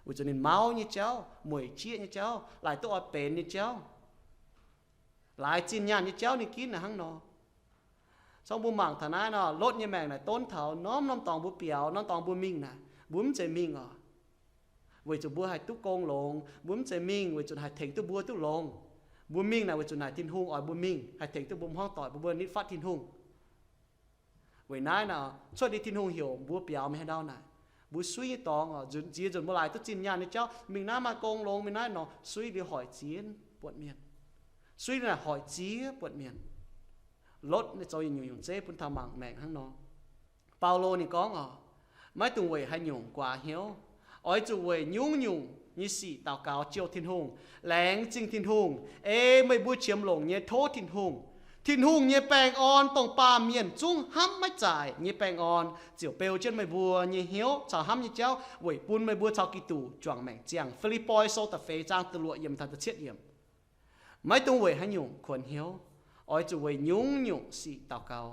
weic zuqc ninh mauv nyei jauv, mueic jieqv nyei jauv, laaic duqv oix benx nyei jauv, laaix zinh nyaanh nyei jauv ninh ginv naaic hnangv nor. Corc mbuo mangc taux naaiv nor, Lotv nyei maengc naaic donv taux norm-norm dorngx mbuo biaux, norm dorngx mbuo mingh naaic, mbuo mv zeiz mingh oc weic zuqc mbuo haih duqv gong longx. Mbuo mv zeiz mingh weic zuqc haih tengx duqv mbuo duqv longx. Mbuo mingh naaic weic zuqc naaic Tin-Hungh oix mbuo mingh, haih tengx duqv mbuo hmuangv doic, bun mbuo nitv fatv Tin-Hungh. Weic naaiv nor, cuotv liuz Tin-Hungh heuc mbuo biaux mingh haaix ndau naaic, mbuo suiv nyei dorngx oc, nziex nzunc mbuo laaix duqv zinh nyaanh nyei jauv, mingh naaiv maaih gong longx, mingh naaiv nor, suiv liuz hoic ziex buonc mienh. Suiv liuz naaic hoic ziex buonc mienh. Lotv ninh zoux yietc nyungc-nyungc zeiv bun taux mangc maengc hnangv nor. Baulo ninh gorngv oc, maiv dungx weic haaix nyungc guaax hnyouv. Oix zuqc weic nyungc-nyungc nyei sic daux gaux jouh Tin-Hungh, laengz zingh Tin-Hungh, ei meih mbuo qiemx longc nyei tov Tin-Hungh. Tin-Hungh nyei baengh orn, dongh baamh mienh zungv hnamv maiv zaaic nyei baengh orn, ziouc beu jienv meih mbuo nyei hnyouv caux hnamv nyei jauv weic bun meih mbuo caux Giduc juangc maengc ziangh. Fi^lipv^poi Sou da'feix zaang da'luoqc yiemc taux da'cietv yiemc. Maiv dungx weic haaix nyungc kuonx hnyouv. Oix zuqc weic nyungc-nyungc sic daux gaux.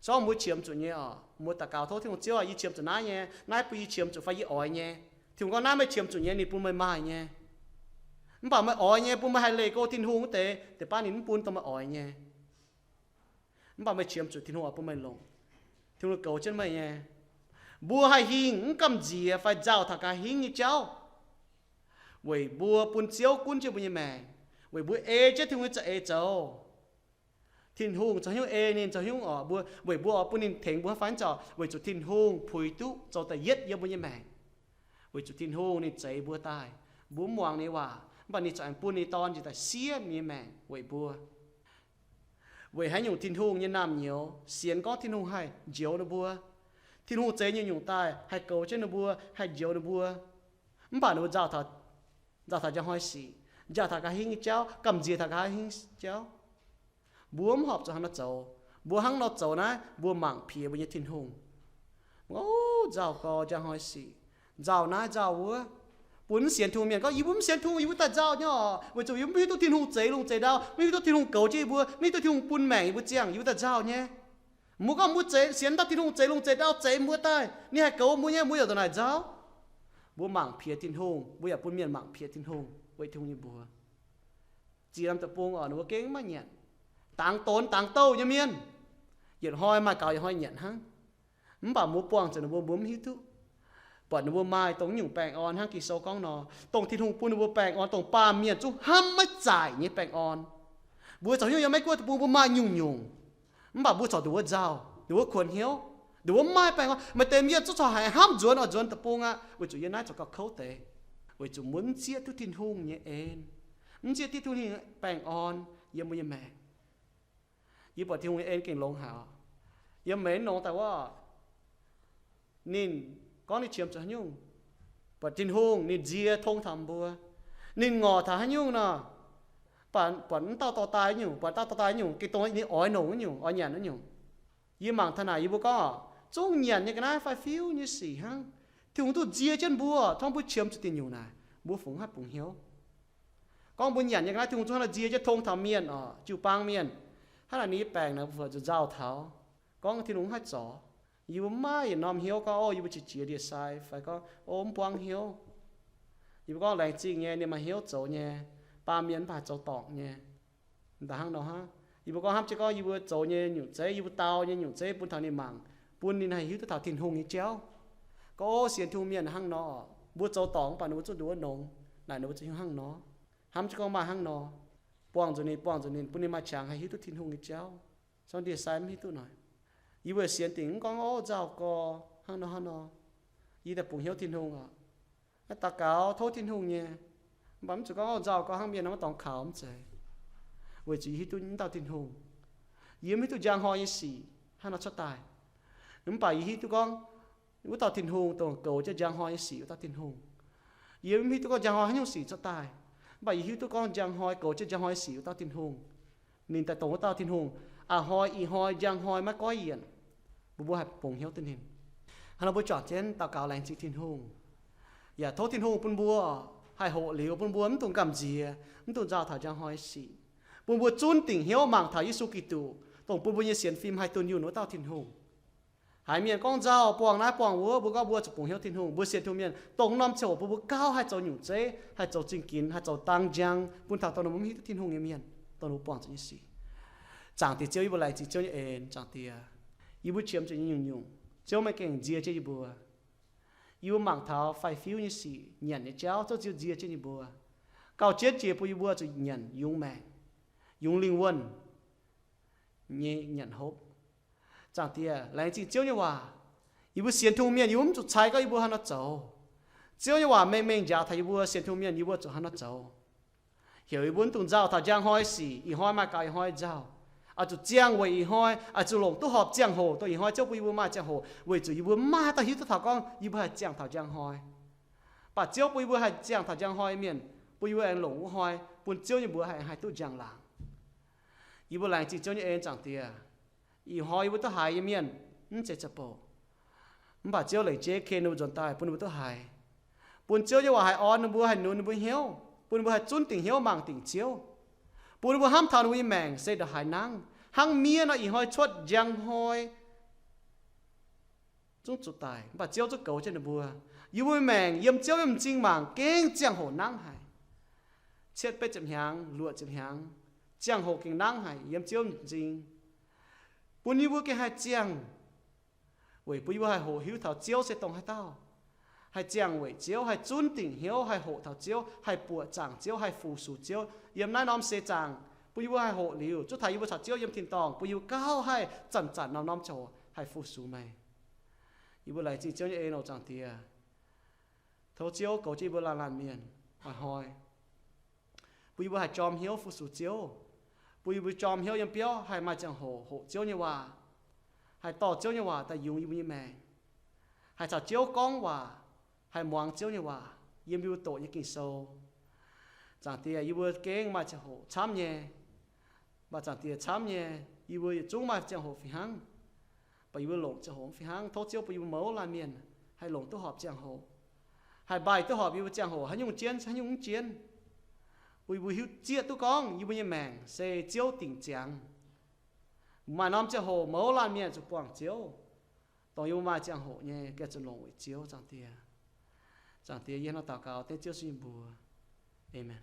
Zorqv mbuo qiemx zuqc nyei oc, mbuo daux gaux tov Tin-Hungh, Ziouv aah, yie qiemx zuqc naaiv nyei, naaiv bun yie qiemx zuqc fai yie oix nyei. Tin-Hungh gorngv naaiv meih qiemx zuqc nyei, ninh bun meih maaih nyei. Mv baac meih oix nyei, bun meih haih leih go Tin-Hungh wuov deix, deix baav ninh mv bun dongh meih oix nyei. Mv baac meih qiemx zuqc Tin-Hungh oix bun meih longc. Tin-Hungh goux jienv meih nyei. Mbuo haih hingh mv gamh nziex fai nzauh taux ga'hingv nyei jauv, weic mbuo bun Ziouv gunv jienv mbuo nyei maengc, weic mbuo ei jienv Tin-Hungh nyei za'eix zoux. Tin-Hungh zoux hnyouv ei ninh zoux hnyouv oc, mbuo weic mbuo oix bun ninh tengx mbuo fai nzauh, weic zuqc Tin-Hungh puix duqv zoux da'yietv yiem mbuo nyei maengc. Weic zuqc Tin-Hungh ninh zeix mbuo daaih, mbuo mv muangx ninh waac, mv baac ninh ziouc aengx bun ninh Dorn njiec daaih siev ninh nyei maengc weic mbuo. Weic haaix nyungc Tin-Hungh nyei naamh nyouz sienx gorngv Tin-Hungh haih njoux ninh mbuo. Tin-Hungh zeix nyungc-nyungc daaih haih goux jienv ninh mbuo, haih njoux ninh mbuo. Mv baac ninh mbuo nzauh taux, nzauh taux njang hnoi sic, nzauh taux ga'hingv nyei jauv, gamh nziex taux ga'hingv jauv. Mbuo mv horpc zuqc hnangv nor zoux. Mbuo hnangv nor zoux naaiv, mbuo mangc piex mbuo nyei Tin-Hungh. Nzauh gau njang hnoi sic, nzauh naaiv nzauh wuov. Bun mv sienx Tin-Hungh mienh gorngv, yie mbuo mv sienx Tin-Hungh, yie mbuo daaih nzauh nyei oc, weic zuqc yie mbuo mv hiuv duqv Tin-Hungh zeix lungh zeix ndau, mv hiuv duqv Tin-Hungh goux jienv yie mbuo, mv hiuv duqv Tin-Hungh bun maengc yie mbuo ziangh, yie mbuo daaih nzauh nyei. Mbuo gorngv mbuo zeix, sienx daaih Tin-Hungh zeix lungh zeix ndau zeix mbuo daaih, ninh haih goux mbuo nyei, mbuo yaac ndongc naaic nzauh. Mbuo mangc piex Tin-Hungh, mbuo yaac bun mienh mangc piex Tin-Hungh weic Tin-Hungh nyei mbuox. Ziex norm deic-bung oc, ninh mbuo gengh maiv nyanc. Dangx donx dangx douh nyei mienh, yietc hnoi maaih gaux yietc hnoi nyanc hnangv. Mv baac mbuo buangh nzengc ninh mbuo, mbuo mv hiuv duqv. Buatc ninh mbuo maaih dongh nyungc baengh orn hnangv Ging-Sou gorngv nor, dongh Tin-Hungh bun ninh mbuo baengh orn, dongh baamh mienh zungv hnamv maiv zaaic nyei baengh orn. Mbuo zoux hnyouv yiem Meiv Guoqv deic-bung mbuo maaih nyungc-nyungc, mv baac mbuo corc nduqc wuov nzauh, nduqc wuov kuonx hnyouv, nduqc wuov mv maaih baengh orn. Maaih deix mienh zungv corc haiz hnamv nzuonx oix nzuonx deic-bung aqv, weic zuqc yiem naaiv corc gauh kouv deix, weic zuqc mbuo mv zieqv duqv Tin-Hungh nyei en, mv zieqv duqv Tin-Hungh baengh orn yiem mbuo nyei maengc. Yie buatc Tin-Hungh nyei en gengh longx haic. Yiem meih nongx daaih wuov, ninh gorngv ninh qiemx zuqc haaix nyungc, buatc Tin-Hungh ninh nzie tong taux mbuo. Ninh ngorc taux haaix nyungc nor, buatc, buatc mv dauh dorh daaih nyungc, buatc dauh dorh daaih nyungc, gengh dongh ninh oix nongc nyungc, oix nyanc nyungc. Yie mangc taux naaic yie mbuo gorngv oc, zungv nyanc nyei ga'naaiv fai fiuv nyei sic hnangv, Tin-Hungh duqv nzie jienv mbuo, tov mbuo qiemx zuqc diuh nyungc naaic, mbuo fungx haaix bungx hnyouv. Gorngv mbuo nyanc nyei ga'naaiv Tin-Hungh zungv hnangv naaic nzie jienv tong taux mienh oc, jiu-baang mienh, hnangv naaic ninh nyei baengc naaic mbuo zuqc nzauh taux. gorngv Tin-Hungh mv haih zorc. Yie mbuo maiv yietc norm hnyouv gorngv, o, yie mbuo qiex jiez ndie-sai, fai gorngv, o, mv buangv hnyouv. Yie mbuo gorngv laengz zingh nyei, ninh maaih hnyouv zoux nyei, baamh mienh mv baac haih zoux dorngc nyei. Mv daaih hnangv nor hnangv. Yie mbuo gorngv hnamv jienv gorngv yie mbuo zoux nyei nyungc zeiv, yie mbuo dau nyei nyungc zeiv bun taux ninh mangc, bun ninh haih hiuv duqv taux Tin-Hungh nyei jauv. Gorngv, o, sienx Tin-Hungh mienh hnangv nor, mbuo zoux dorngc mv baac ninh mbuo zungv nduov nongx, naaic ninh mbuo zuqc hiuv hnangv nor. Hnamv jienv gorngv maaih hnangv nor, buangh nzuonx ninh, buangh nzuonx ninh, bun ninh maaih qangx haih hiuv duqv Tin-Hungh nyei jauv. Song ndie-sai mv hiuv duqv noic. Yie mbuo sienx dingc mv gorngv, o, nzauh gorx hnangv nor hnangv nor, yie daaih bungx hnyouv Tin-Hungh oc. Naaiv daux gaux tov Tin-Hungh nyei, mv baac mv zuqc gorngv, o, nzauh gorx hnangv mienh nor maiv dorngx kaux, mv zeiz. Weic zuqc yie hiuv duqv wuov dauh Tin-Hungh. Yie mv hiuv duqv njang hnoi nyei sic hnangv nor cuotv daaih. Mv baac yie hiuv duqv gorngv wuov dauh Tin-Hungh dongh goux jienv njang hnoi nyei sic wuov dauh Tin-Hungh. Yie mv hiuv duqv gorngv njang hnoi haaix nyungc sic cuotv daaih, mv baac yie hiuv duqv gorngv njang hnoi goux jienv njang hnoi nyei sic wuov dauh Tin-Hungh. Ninh daaih dongh wuov dauh Tin-Hungh, a'hnoi ih hnoi njang hnoi maiv goiv yienc, mbuo mbuo haih bungx hnyouv duqv ninh. Hnangv nor mbuo juangc jienv daux gaux laengz zingh Tin-Hungh, yaac tov Tin-Hungh bun mbuo haih hoqc liuz, bun mbuo mv dungx gamh nziex, mv dungx nzauh taux njang hnoi nyei sic, bun mbuo zunv dingc hnyouv mangc taux Yesu Giduc, dongh bun mbuo nyei sienx fim haih dunh yunh wuov dauh Tin-Hungh. Haiz mienh gorngv nzauh, buangh naaiv buangh wuov, mbuo gorngv mbuo zuqc bungx hnyouv Tin-Hungh. Mbuo sienx Tin-Hungh mienh, dongh norm ziangh hoc bun mbuo gauh haih zoux nyungc zeiv, haih zoux zingh ginx, haih zoux dang njang bun taux dongh ninh mbuo mv hiuv duqv Tin-Hungh nyei mienh, dongh ninh mbuo buangh zuqc nyei sic. Zaangc Diex Ziouv, yie mbuo laengz zingh Ziouv nyei en. Zaangc Diex, yie mbuo qiemx zuqc nyei nyungc-nyungc, Ziouv meih gengh nzie jienv yie mbuo. Yie mbuo mangc taux faix-fiuv nyei sic, nyanc nyei jauv, Ziouv Ziouv nzie jienv yie mbuo, gauh jienv jiex bun yie mbuo zuqc nyanc yungz maengc, yungz lingh wuonh nyei nyanc hopv. Zaangc Diex, laengz zingh Ziouv nyei waac. Yie mbuo sienx Tin-Hungh mienh, yie mbuo mv zuqc cai gorngv yie mbuo haaix nor zoux. Ziouv nyei waac mengh mengh njaaux taux yie mbuo sienx Tin-Hungh mienh, yie mbuo zuqc haaix nor zoux. Heuc yie mbuo mv dungx nzauh taux njang hnoi sic, ih hnoi maaih gaux ih hnoi nzauh. Oix zuqc ziangh weic ih hnoi, oix zuqc longc duqv horpc ziangh hoc, dongh ih hnoi Ziouv bun yie mbuo maaih ziangh hoc, weic zuqc yie mbuo maiv haih daaih hiuv duqv taux gorngv yie mbuo haih ziangh taux njang hnoi. Mv baac Ziouv bun yie mbuo haih ziangh taux njang hnoi mienh, bun yie mbuo aengx longc wuov hnoi bun Ziouv nyei mbuox haih, haih duqv njang-laangc. Yie mbuo laengz zingh Ziouv nyei en. Zaangc Diex, ih hnoi yie mbuo duqv haiz nyei mienh mv zeiz za'bouc, mv baac Ziouv lengc jeiv ken ninh mbuo nzuonx daaih bun ninh mbuo duqv haiz, bun Ziouv nyei waac haih orn ninh mbuo, haih nunc ninh mbuo hnyouv, bun ninh mbuo haih zunv dingc hnyouv mangc dingc Ziouv, bun ninh mbuo hnamv taux ninh mbuo nyei maengc se ndongc haaix nangv, hnangv miev nor ih hnoi cuotv, njang hnoi zungv zuqc daic, mv baac Ziouv zungv goux jienv ninh mbuo. Yie mbuo nyei maengc yiem Ziouv nyei m'zing mangc gengh ziangh hoc nangv haic. Cietv betv ziepc hnyangx, luoqc ziepc hnyangx, ziangh hoc gengh nangv haic yiem Ziouv m'zing, bun yie mbuo gengh haih ziangh, weic bun yie mbuo haih hoqc hiuv taux Ziouv se dongh haaix dauh, haih ziangh weic Ziouv, haih zunv dingc hnyouv, haih hoqc taux Ziouv, haih buoqc zaangc Ziouv, haih fu-sux Ziouv yiem naaiv norm seix zaangc, bun yie mbuo haih hoqc liuz, zuov taux yie mbuo caux Ziouv yiem tin-dorngh, bun yie mbuo gauh haih zanc zanc norm-norm ziangh hoc haih fu-sux meih. Yie mbuo laengz zingh Ziouv nyei en oc, Zaangc Diex. Tov Ziouv goux jienv yie mbuo laanh laanh mienh oix hnoi, bun yie mbuo haih jorm hnyouv fu-sux Ziouv, bun yie mbuo jorm hnyouv yiem biauv haih maaih ziangh hoc hoqc Ziouv nyei waac, haih dorh Ziouv nyei waac daaih yungz yie mbuo nyei maengc, haih caux Ziouv gorngv waac, haih muangx Ziouv nyei waac yiem yie mbuo doqc nyei Ging-Sou. Zaangc Diex, yie mbuo gengh maaih ziangh hoc camv nyei, mv baac Zaangc Diex camv nyei, yie mbuo yietc zungv maaih ziangh hoc fih hnangv. Mv baac yie mbuo longc ziangh hoc fih hnangv. Tov Ziouv bun yie mbuo mouz laanh mienh haih longc duqv horpc ziangh hoc, haih mbaih duqv horpc yie mbuo ziangh hoc haaix nyungc jienv, haaix nyungc mv jienv, bun yie mbuo hiuv zieqv duqv gorngv yie mbuo nyei maengc se Ziouv dingc ziangx. Maaih norm ziangh hoc mouz laanh mienh zuqc buangh Ziouv, dongh yie mbuo maaih ziangh hoc nyei gengh zuqc longc weic Ziouv, Zaangc Diex. Zaangc Diex, yie hnangv nor daux gaux dengv Ziouv Yesu nyei mbuox. Aamen.